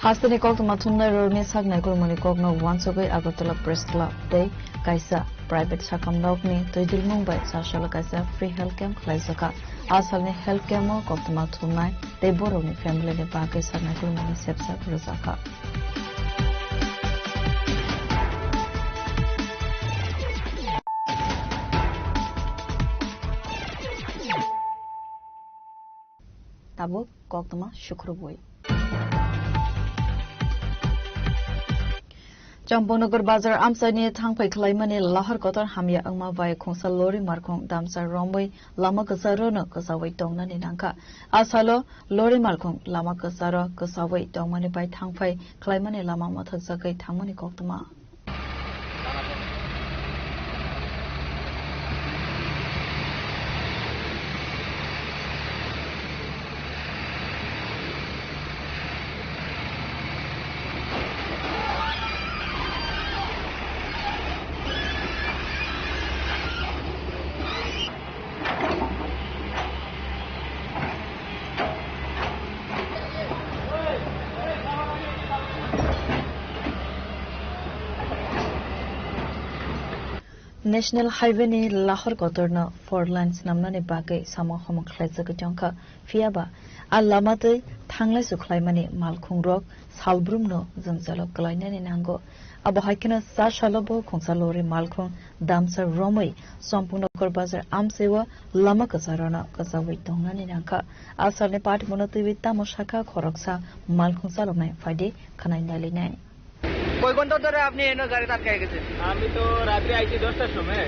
Hasteni koktwma thumnai rokni sak naikolmani kokno uansugwi Agartala Press Club tei kaisa private sakam nokni twi dilmung bai Chasalo kaisa free health camp khlaijakha. A salni health camp o koktwma thumnai tei borokni family ni bagwi sak naikolmani sepsak rwjakha. Tabuk koktwma sukrubwi. Champangnagar bazar amchaini thangphai khlaimani lahar kotor hamya wngma bai khungsa lori malkhung damsa romwi lama kwcharono kwchaui tongnani nangkha. A salo lori malkhung lama kwcharo kwchaui tongmani bai thangphai khlaimani lama mwthakjagwi thangmani koktwma. National Highway ni lahor kotorno four lane swnamnani bagwi samung homung khlaijagwi tongkha, phiyaba a lama twi thanglai sukhlaimani malkhungrok salbrumno jwngjalo kwlainani nango. Abo hai kheno cha salo bo khungsa lori malkhung damsa romwi Champangnagar bazar amchai o lama kwcharano kwchaui tongnani nangkha. A salni patimono twiwi tamo sakha khoroksa malkhung chaloknai phaidi khwnai nailainai. কয় ঘন্টা ধরে আপনি এনে গাড়িতে আটকে গেছেন? আমি তো রাত্রে আইছি দশটার সময়,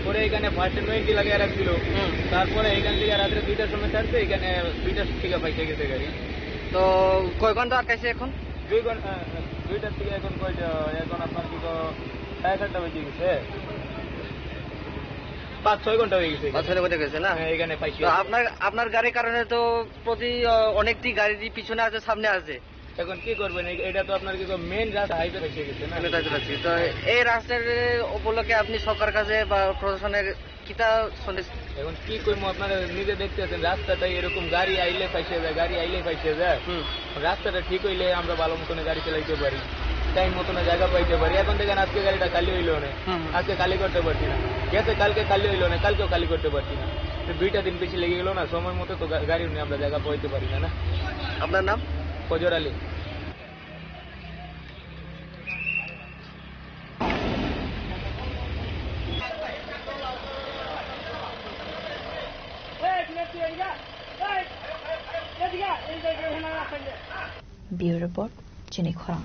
পরে এখানে ফার্স্টে নো এন্ট্রি লাগিয়ে রাখছিল। হুম। তারপরে এখান থেকে রাত্রে দুইটার সময় ছাড়ছে, এখানে দুইটার থেকে পৌঁছে গেছে গাড়ি। তো কয় ঘন্টা আটকাইছে এখন? দুই ঘন্টা, দুইটার থেকে এখন কয়টা? এখন আপনার কি তো সাড়ে সাতটা বেজে গেছে। পাঁচ ছয় ঘন্টা হয়ে গেছে। পাঁচ ছয় ঘন্টা গেছে না? হ্যাঁ, এখানে পাইছি। তো আপনার, আপনার গাড়ির কারণে তো প্রতি, আহ, অনেকটি গাড়ি পিছনে আছে, সামনে আছে। এখন কি করবেন? এই, এটা তো আপনার কি মেইন রাস্তা, হাইওয়ে এসে গেছে না? মেইন রাস্তা আছে। তো এই রাস্তার উপলক্ষে আপনি সরকার কাছে বা প্রশাসনের কিতা সন্দেশ? এখন কি করবো, আপনারা নিজে দেখতেছেন, রাস্তাটা এরকম গাড়ি আইলে ফাঁসে যায়, গাড়ি আইলে ফাঁসে যায়। হুম। রাস্তাটা ঠিক হইলে আমরা ভালো মতন গাড়ি চালাইতে পারি, টাইম মতন জায়গা পাইতে পারি। এখন দেখেন, আজকে গাড়িটা খালি হইলো না, হুম, হুম। আজকে খালি করতে পারছি না, গেছে কালকে খালি হইলো না, কালকেও খালি করতে পারছি না। তো দুইটা দিন বেশি লেগে গেল না, সময় মতো তো গা-, গাড়ি নিয়ে আমরা জায়গা পাইতে পারি না, না। আপনার নাম? ফজর Ali. Bureau Report, Chini Khorang.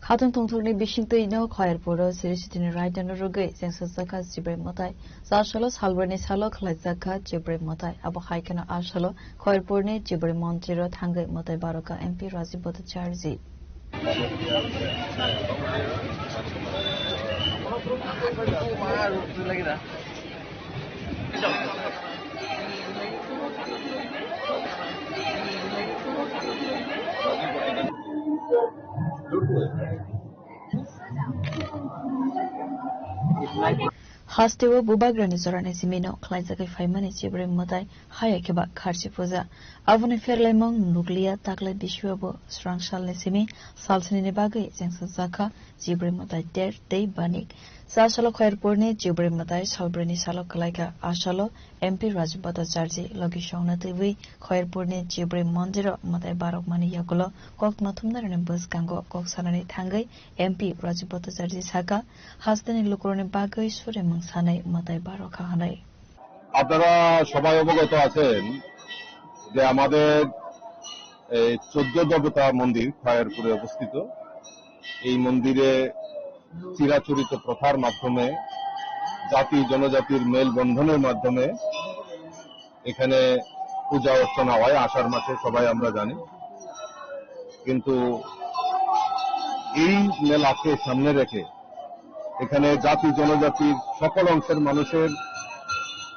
Khatun tongthokni bisingtwi no Khoyerpuro siri sitini raidano rwgwi chengsa chakha Chibrai mwtai. Cha salo salbrani salo khlai chakha Chibrai mwtai. Abo hai kheno a salo Khoyerpurni Chibrai montiro thangwi mwtai barokha M P Rajib Bhattacharjee. Hasteo bubagrani jorani simi no khlaijagwi phaimani Chibrai mwtai, haya khe ba kharchi puja. Aboni pherlaimung nukliya, taklai bisio bo srang salni simi salsnini bagwi chengsa chakha Chibrai mwtai Ter tei Banik. Cha salo Khoyerpurni Chibrai mwtai salbrani salo kwlaikha, a salo M P Rajib Bhattacharjee logi songna twiwi Khoyerpurni Chibrai mondiro mwtai barokmani yagulo koktwma thumnairokni bwskango kok sanani thangwi M P Rajib Bhattacharjee sakha, hasteni lukurokni bagwi surimung sanai mwtai barokha hwnwi. আপনারা সবাই অবগত আছেন যে আমাদের এই চোদ্দ দেবতা মন্দির খয়েরপুরে অবস্থিত। এই মন্দিরে চিরাচরিত প্রথার মাধ্যমে, জাতি জনজাতির মেলবন্ধনের মাধ্যমে এখানে পূজা অর্চনা হয় আষাঢ় মাসে, সবাই আমরা জানি। কিন্তু এই মেলাকে সামনে রেখে এখানে জাতি জনজাতির সকল অংশের মানুষের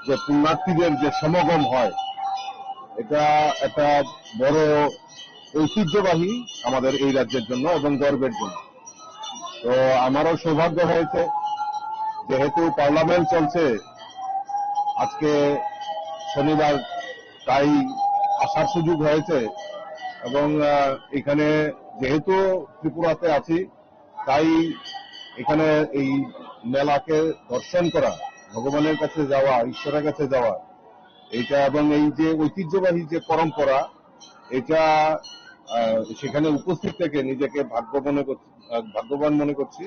যে পুণ্যার্থীদের যে সমাগম হয়, এটা একটা বড় ঐতিহ্যবাহী আমাদের এই রাজ্যের জন্য এবং গর্বের জন্য। তো আমারও সৌভাগ্য হয়েছে, যেহেতু পার্লামেন্ট চলছে, আজকে শনিবার, তাই আসার সুযোগ হয়েছে এবং, আহ, এখানে যেহেতু ত্রিপুরাতে আছি, তাই এখানে এই মেলাকে দর্শন করা, ভগবানের কাছে যাওয়া, ঈশ্বরের কাছে যাওয়া, এটা এবং এই যে ঐতিহ্যবাহী যে পরম্পরা, এটা, আহ, সেখানে উপস্থিত থেকে নিজেকে ভাগ্য মনে করছি, আহ, ভাগ্যবান মনে করছি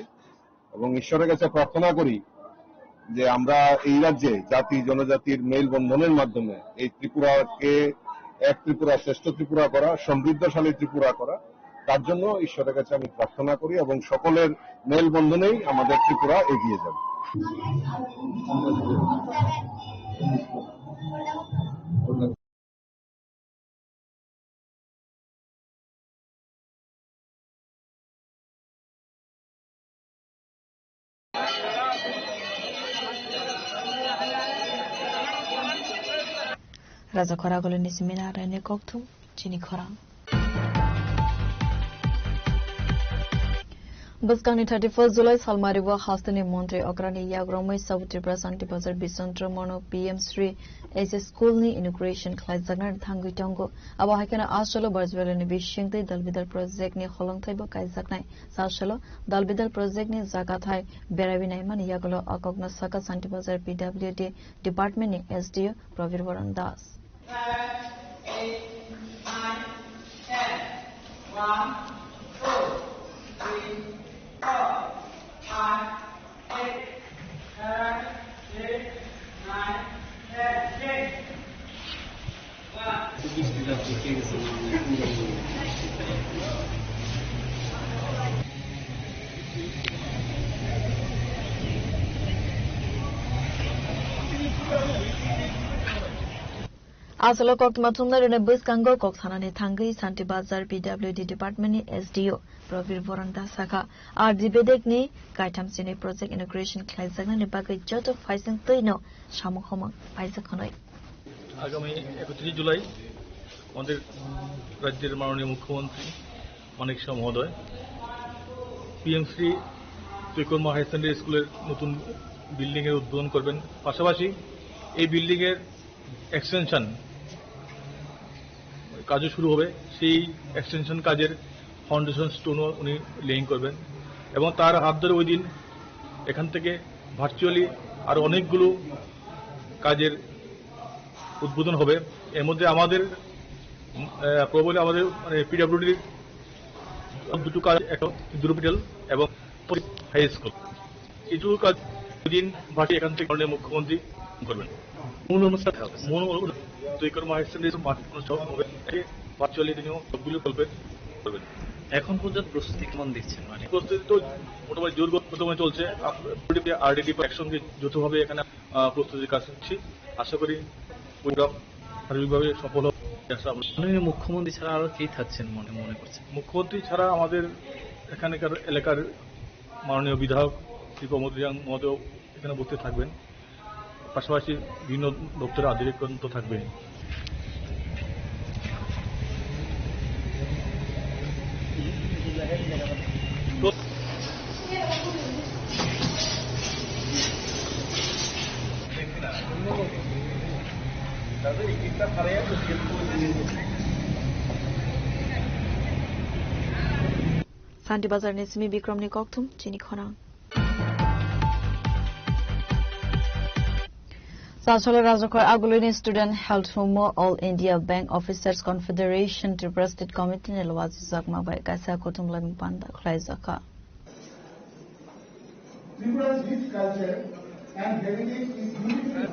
এবং ঈশ্বরের কাছে প্রার্থনা করি যে আমরা এই রাজ্যে জাতি জনজাতির মেলবন্ধনের মাধ্যমে এই ত্রিপুরাকে এক ত্রিপুরা, শ্রেষ্ঠ ত্রিপুরা করা, সমৃদ্ধশালী ত্রিপুরা করা, তার জন্য ঈশ্বরের কাছে আমি প্রার্থনা করি এবং সকলের মেলবন্ধনেই আমাদের ত্রিপুরা এগিয়ে যাবে। Raja Khoragulini simi narani kokthum chini khorang. Bwskangni thirty-first July salmari o hasteni montri okrani yagromwi South Tripura Santi Bazar Bisantro Mono P M Shri S S School ni inauguration khlaijaknani thangwi tongo. Abo hai kheno Asolo Barjwelani bisingtwi Dalbidal project ni holongthai bo kaijaknai. Sasalo Dalbidal project ni jagathai beraiwi naimani yagulo o kokno saka Santi Bazar P W D department ni S D O Prabir Varan Das. Ten, eight, nine, ten. One, two, three, four, five, eight. Ten, eight, nine, ten. Ten. Asolo koktwma thumnairokni bwskango kok sanani thangwi Santi Bazar P W D department ni S D O Prabir Boran Das sakha, R D Bedek ni kaitham sini project inauguration khlaijaknani bagwi joto phaising twino samung homung paijak hwnwi. আগামী একত্রিশ জুলাই আমাদের রাজ্যের মাননীয় মুখ্যমন্ত্রী মানিক সাহা মহোদয় পিএমসি তৈকর্মা higher secondary স্কুলের নতুন বিল্ডিং এর উদ্বোধন করবেন। পাশাপাশি এই বিল্ডিং এর এক্সটেনশন কাজও শুরু হবে। সেই এক্সটেনশন কাজের ফাউন্ডেশন স্টোনও উনি লেইং করবেন এবং তার হাত ধরে ওই দিন এখান থেকে ভার্চুয়ালি আরো অনেকগুলো কাজের উদ্বোধন হবে। এর মধ্যে আমাদের, আহ, প্রবলে আমাদের, মানে, পিডব্লিউডির দুটো কাজ, একটা ইন্দুর হসপিটাল এবং হাই স্কুল। কিছু কাজ দিন বাকি এখান থেকে মাননীয় মুখ্যমন্ত্রী করবেন। মূল অনুষ্ঠান হবে, স্যার। মূল অনুষ্ঠান তৈকর্মা হায়ার সেকেন্ডারি মাঠে অনুষ্ঠান হবে। ভার্চুয়ালি তিনিও সবগুলো করবেন, করবেন। এখন পর্যন্ত প্রস্তুতি কেমন দেখছেন? মানে প্রস্তুতি তো মোটামুটি জোর গতিতে চলছে। আরডিডি একসঙ্গে যৌথভাবে এখানে, আহ, প্রস্তুতির কাজ নিচ্ছি। আশা করি প্রোগ্রাম সার্বিকভাবে সফল হবে। আশা আমরা মাননীয় মুখ্যমন্ত্রী ছাড়া আরো কে থাকছেন মনে, মনে করছেন? মুখ্যমন্ত্রী ছাড়া আমাদের এখানকার এলাকার মাননীয় বিধায়ক শ্রী প্রমোদ রিয়াং মহোদয় এখানে উপস্থিত থাকবেন। পাশাপাশি বিভিন্ন দপ্তরের আধিকারিকগণ তো থাকবেন। তো Santi Bazar ni simi Bikram ni kokthum chini khorang. Sachalo Rajakhor Agulini Student Health Home o All India Bank Officers Confederation Tripura State Committee ni lwajijak ma bai kaisa kuthum laimung panda khlaijakha. Tripura's rich culture and heritage is uniquely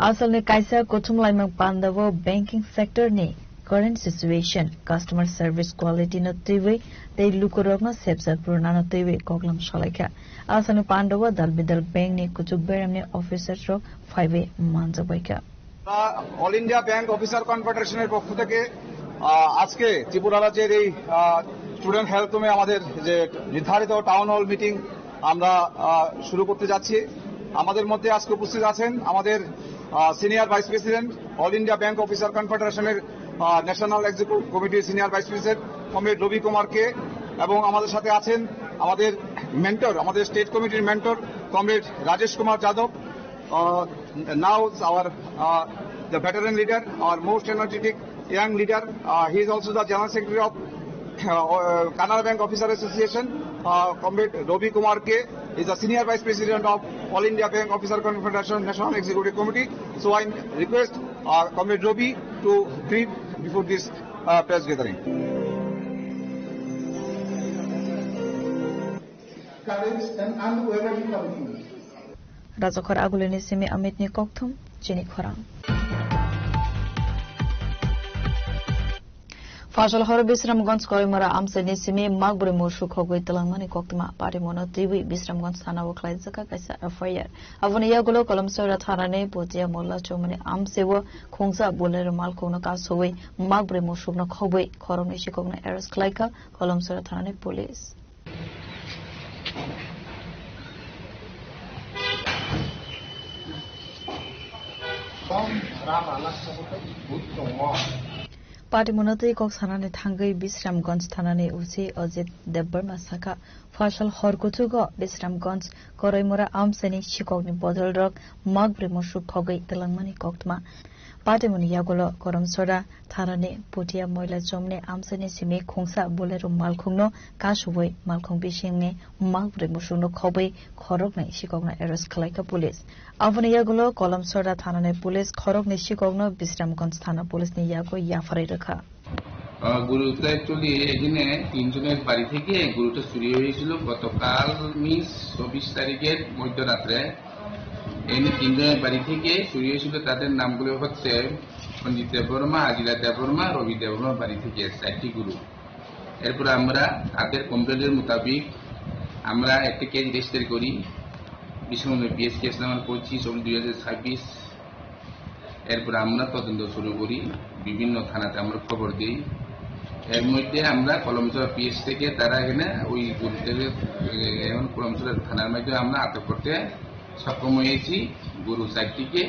Asalni kaisa kuthum laimung pandao banking sector ni current situation, customer service quality no twiwi tei lukurokno sebsa purnano twiwi koklam salaikha. Asalni pandao dal bidal bank ni kuchuk beremni officers rok phaiwi manjakbaikha. আমরা all India bank officer কনফেডারেশনের পক্ষ থেকে, আহ, আজকে ত্রিপুরা রাজ্যের এই, আহ, student health হোমে আমাদের যে নির্ধারিত টাউন হল মিটিং আমরা, আহ, শুরু করতে যাচ্ছি। আমাদের মধ্যে আজকে উপস্থিত আছেন আমাদের, আহ, senior vice president, all India bank officer কনফেডারেশনের, আহ, ন্যাশনাল এক্সিকিউটিভ কমিটির senior vice president comrade Ravi Kumar K, এবং আমাদের সাথে আছেন আমাদের মেন্টর, আমাদের স্টেট কমিটির mentor comrade Rajesh Kumar Yadav, uh, now our, uh, the veteran leader, our most energetic young leader. Uh, he is also the general secretary of, uh, uh, Canara Bank Officer Association. Uh, Comrade Ravi Kumar K is the senior vice president of All India Bank Officer Confederation National Executive Committee. So I request, uh, Comrade Ravi to brief before this, uh, press gathering. Courage and unwavering commitment. Rajakhor Agulini simi Amitni kokthum, chini khorang. Phasal horo Bisramganj Koimora amchaini simi makbrwi musu khogwi twlangmani koktwma party mono twiwi Bisramganj thana o khlaijak kaisa F I R. Aboni yagulo Kolomsora thanani Potia Molla Chomani amchai o khungsa Bolero malkhungno kasugwi makbrwi musukno khogwi khoroknwi sikokno arrest khlaikha Kolomsora thanani police. Patimona twi kok sanani thangwi Bisramganj thanani O C Ajit Debbarma sakha, phasal hor kuchugo Bisramganj Koraimura amchaini sikokni bodolrok makbrwi musuk khogwi twlangmani koktwma. Patimoni yagulo Koromsora thanani Putia Moila Chomni amchaini simi khungsa Bolero malkhungno kasugwi malkhung bisingni makbrwi musukno khobwi khoroknwi sikokno arrest khlaikha police. Aboni yagulo Kolomsora thanani police khoroknwi sikokno Bisramganj thana police ni yago yapharwi rwkha. আহ, গরুটা অ্যাকচুয়ালি এখানে তিনজনের বাড়ি থেকে গরুটা চুরি হয়েছিল গতকাল মিস চব্বিশ তারিখের মধ্যরাত্রে। এখানে তিনজনের বাড়ি থেকে চুরি হয়েছিল, তাদের নামগুলো হচ্ছে সঞ্জিত দেববর্মা, আজিলা দেববর্মা, রবি দেববর্মা বাড়ি থেকে চারটি গরু। এরপরে আমরা তাদের কমপ্লেনের মোতাবেক আমরা একটা কেস রেজিস্টার করি, বিষ্ণুপ্রিয়া পিএস কেস নাম্বার পঁচিশ অবলিক দুই হাজার ছাব্বিশ। এরপরে আমরা তদন্ত শুরু করি, বিভিন্ন থানাতে আমরা খবর দিই। এর মধ্যে আমরা কলমচড়া পিএস থেকে তারা এখানে ওই গরুটাকে, এ, এখন কলমচড়া থানার মাধ্যমে আমরা আটক করতে সক্ষম হয়েছি গরু চারটিকে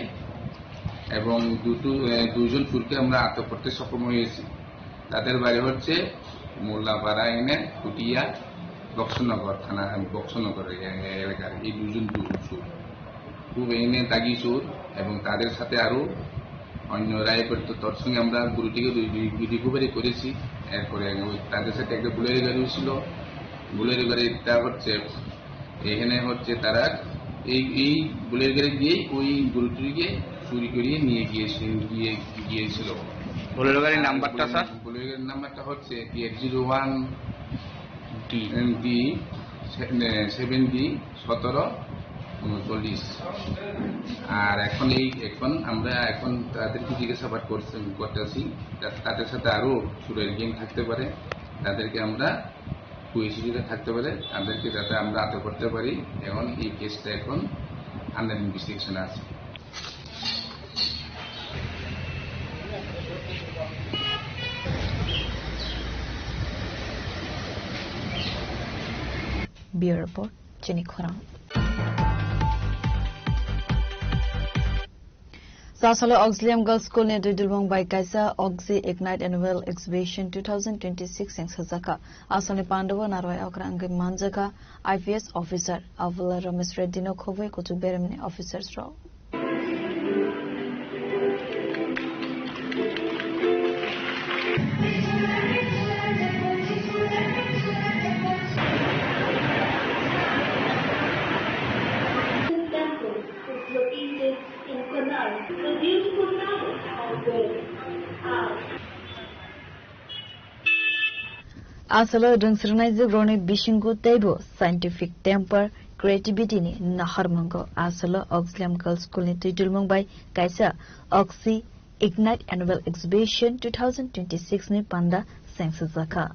এবং দুটো, এ, দুইজন চোরকে আমরা আটক করতে সক্ষম হয়েছি। তাদের বাড়ি হচ্ছে মোল্লাপাড়া এনে কুটিয়া বক্সনগর থানা, বক্সনগর এ-, এলাকার এই দুজন চোর। খুব এনে দাগি চোর এবং তাদের সাথে আরো অন্য রায়পুর তো তার সঙ্গে আমরা গরুটিকে রি-, রি-, রিকভারি করেছি। এরপরে ওই তাদের সাথে একটা বুলেরো গাড়িও ছিল, বুলেরো গাড়িটা হচ্ছে এখানে হচ্ছে তারা এই, এই বুলেরো গাড়ি দিয়ে ওই গরুটিকে চুরি করিয়ে নিয়ে গিয়েছে, গিয়ে, গিয়েছিল। বুলেরো গাড়ির নাম্বারটা, স্যার? বুলেরো গাড়ির নাম্বারটা হচ্ছে T F zero one D. D সে-, এ, সেভেন ডি সতেরো ঊনচল্লিশ। আর এখন এই, এখন আমরা এখন তাদেরকে জিজ্ঞাসাবাদ করছে, করতেছি, তা-, তাদের সাথে আরো চোরের গ্যাং থাকতে পারে, তাদেরকে আমরা কুইসিডিতে থাকতে পারে, তাদেরকে যাতে আমরা আটক করতে পারি। এখন এই কেসটা এখন আন্ডার ইনভেস্টিগেশন আছে। Bureau Report, Chini Khorang. Sasalo Auxilium Girls School ni Duidulbong bai kaisa Oxy Ignite Annual Exhibition two thousand twenty-six seng sajaka. Asalni pandao narwai okra wngwi manjaka I P S officer Avula Ramesh Reddy no khobwi kuchuk beremni officers rok. Temple is located in Konark, the beautiful town of Goa. Asalo rwngsrwngnaijwkrokni bisingo teibo scientific temper, creativity ni naharmungo. Asalo Auxilium Girls School ni twidulmung bai kaisa Oxy Ignite Annual Exhibition two thousand twenty-six ni panda sengsajakha.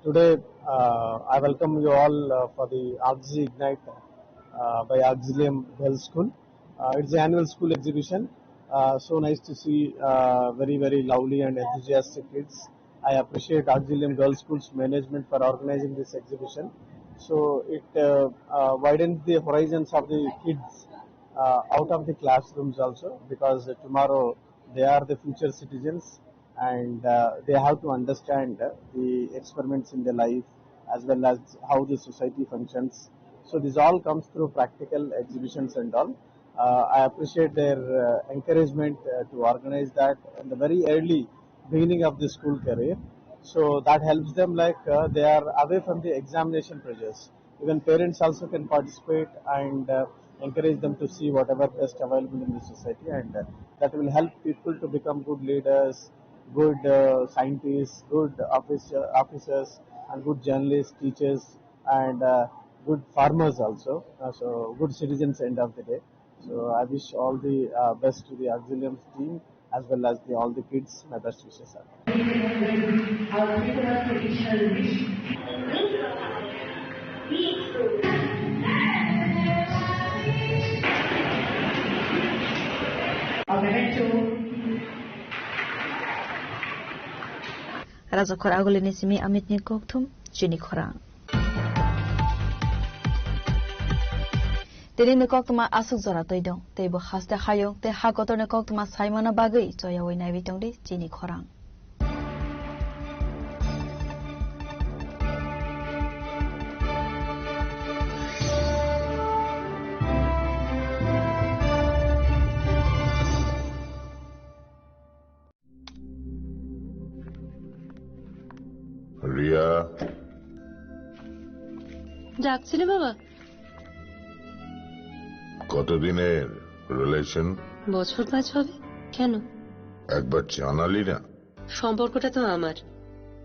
Today, uh, I welcome you all, uh, for the Oxy Ignite, uh, by Auxilium Girls School. Uh, it's the annual school exhibition. Uh, so nice to see, uh, very, very lovely and enthusiastic kids. I appreciate Auxilium Girls School's management for organizing this exhibition. So it, uh, uh, widens the horizons of the kids, uh, out of the classrooms also, because tomorrow they are the future citizens and, uh, they have to understand, uh, the experiments in their life as well as how the society functions. So this all comes through practical exhibitions and all. Uh, I appreciate their uh, encouragement uh, to organize that in the very early beginning of the school career. So that helps them, like, uh, they are away from the examination pressures. Even parents also can participate and uh, encourage them to see whatever best available in the society, and uh, that will help people to become good leaders, good uh, scientists, good office, uh, officers, and good journalists, teachers, and uh, good farmers also. Uh, so good citizens end of the day. So I wish all the uh, best to the Auxilium team as well as the all the kids. My best wishes, sir. Rajakhor agulini simi Amitni kokthum chini khorang. Tini ni koktwma aswk jora twi dong, tei bo haste hayung tei ha kotorni koktwma saimano bagwi choyawi naiwi tongdi chini khorang. Riya. ডাকছিলে বাবা? কতদিনের রিলেশন? বছর পাঁচ হবে। কেন? একবার জানালি না। সম্পর্কটা তো আমার,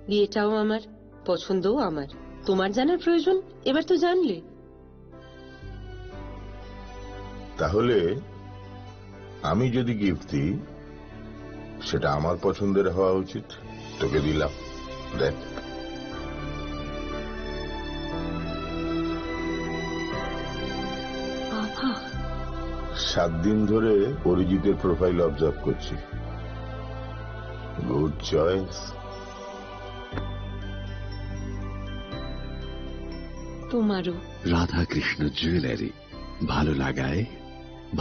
বিয়েটাও আমার, পছন্দও আমার। তোমার জানার প্রয়োজন? এবার তো জানলে। তাহলে আমি যদি গিফট দিই, সেটা আমার পছন্দের হওয়া উচিত। তোকে দিলাম, দেখ। বাবা। সাত দিন ধরে অরিজিতের প্রোফাইল অবজার্ভ করছি। Good choice. তোমারও। রাধাকৃষ্ণ জুয়েলারি, ভালো লাগায়,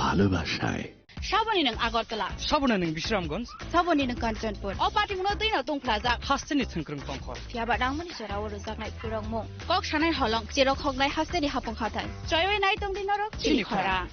ভালোবাসায়। Saboni nwng Agartala. Saboni nwng Bisramganj. Saboni nwng Kanchanpur. O patimungno twino tungphlajak. Hasteni thwngkwrwng tongkhor. Phiyaba nangmani jorao rwjaknai khulrokmung. Kok sanai holong, cherok hoknai hasteni hapung hathai. Choiwi nai tongdi norok chini khorang.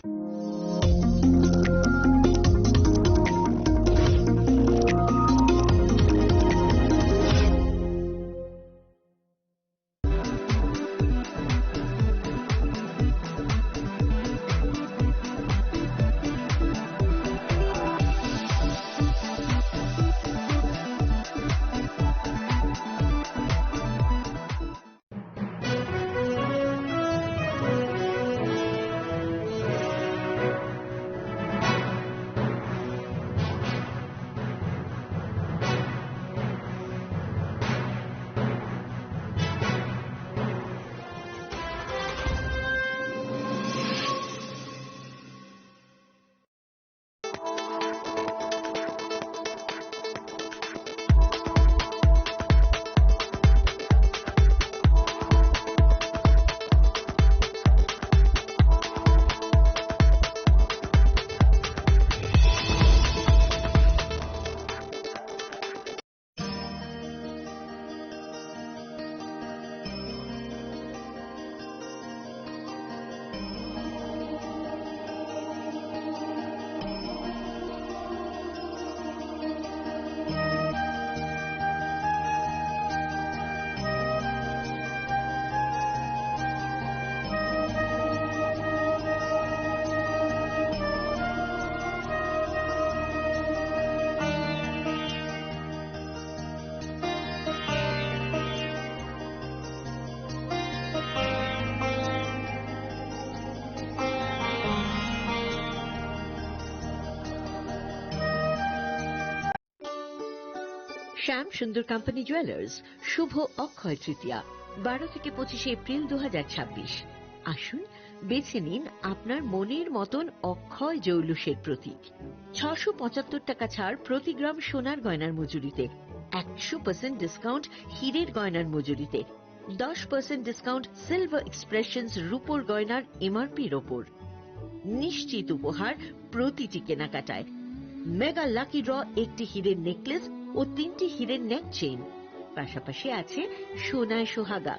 শ্যাম সুন্দর company jewellers, শুভ অক্ষয় তৃতীয়া, বারো থেকে পঁচিশে এপ্রিল দু হাজার ছাব্বিশ। আসুন, বেছে নিন আপনার মনের মতন অক্ষয় জৌলুসের প্রতীক। ছশো পঁচাত্তর টাকা ছাড় প্রতি গ্রাম সোনার গয়নার মজুরিতে, একশো পার্সেন্ট ডিসকাউন্ট হীরের গয়নার মজুরিতে, দশ পার্সেন্ট ডিসকাউন্ট সিলভার এক্সপ্রেশনস রূপোর গয়নার এমআরপির ওপর। নিশ্চিত উপহার প্রতিটি কেনাকাটায়। মেগা লাকি ড্র, একটি হীরের নেকলেস ও তিনটি হীরের নেক চেইন। পাশাপাশি আছে সোনায় সোহাগা,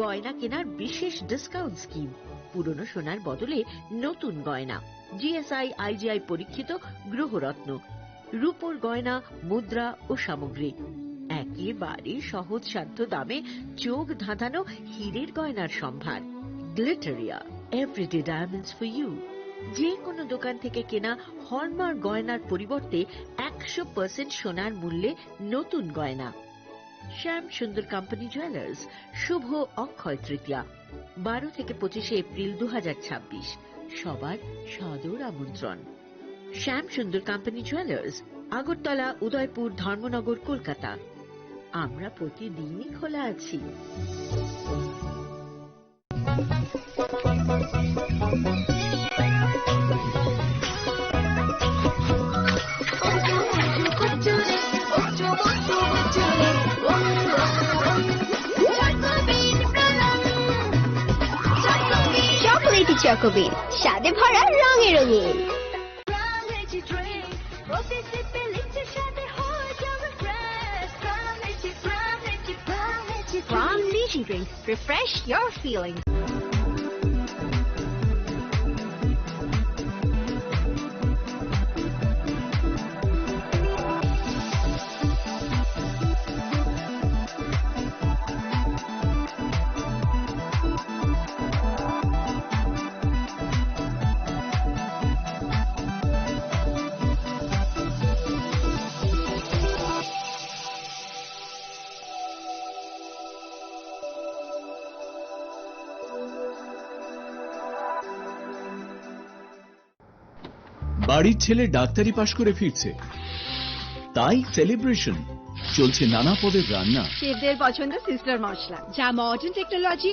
গয়না কেনার বিশেষ ডিসকাউন্ট স্কিম। পুরনো সোনার বদলে নতুন গয়না, জিএসআই আইজিআই পরীক্ষিত গ্রহরত্ন, রূপোর গয়না, মুদ্রা ও সামগ্রী, একেবারে সহজসাধ্য দামে চোখ ধাঁধানো হীরের গয়নার সম্ভার। Glitteria, everyday diamonds for you. যে কোনো দোকান থেকে কেনা হলমার্ক গয়নার পরিবর্তে একশো পার্সেন্ট সোনার মূল্যে নতুন গয়না। শ্যাম সুন্দর কোম্পানি জুয়েলার্স, শুভ অক্ষয় তৃতীয়া, বারো থেকে পঁচিশে এপ্রিল দু হাজার ছাব্বিশ। সবার সাদর আমন্ত্রণ। শ্যাম সুন্দর কোম্পানি জুয়েলার্স, আগরতলা, উদয়পুর, ধর্মনগর, কলকাতা। আমরা প্রতিদিনই খোলা আছি। চকোলেটি চকোবিন, স্বাদে ভরা, রঙে রঙিন। From Niji Drinks, refresh your feelings. বাড়ির ছেলে ডাক্তারি পাশ করে ফিরছে, তাই সেলিব্রেশন। চলছে নানা পদের রান্না। শেফদের পছন্দ সিস্টার মশলা, যা মডার্ন টেকনোলজি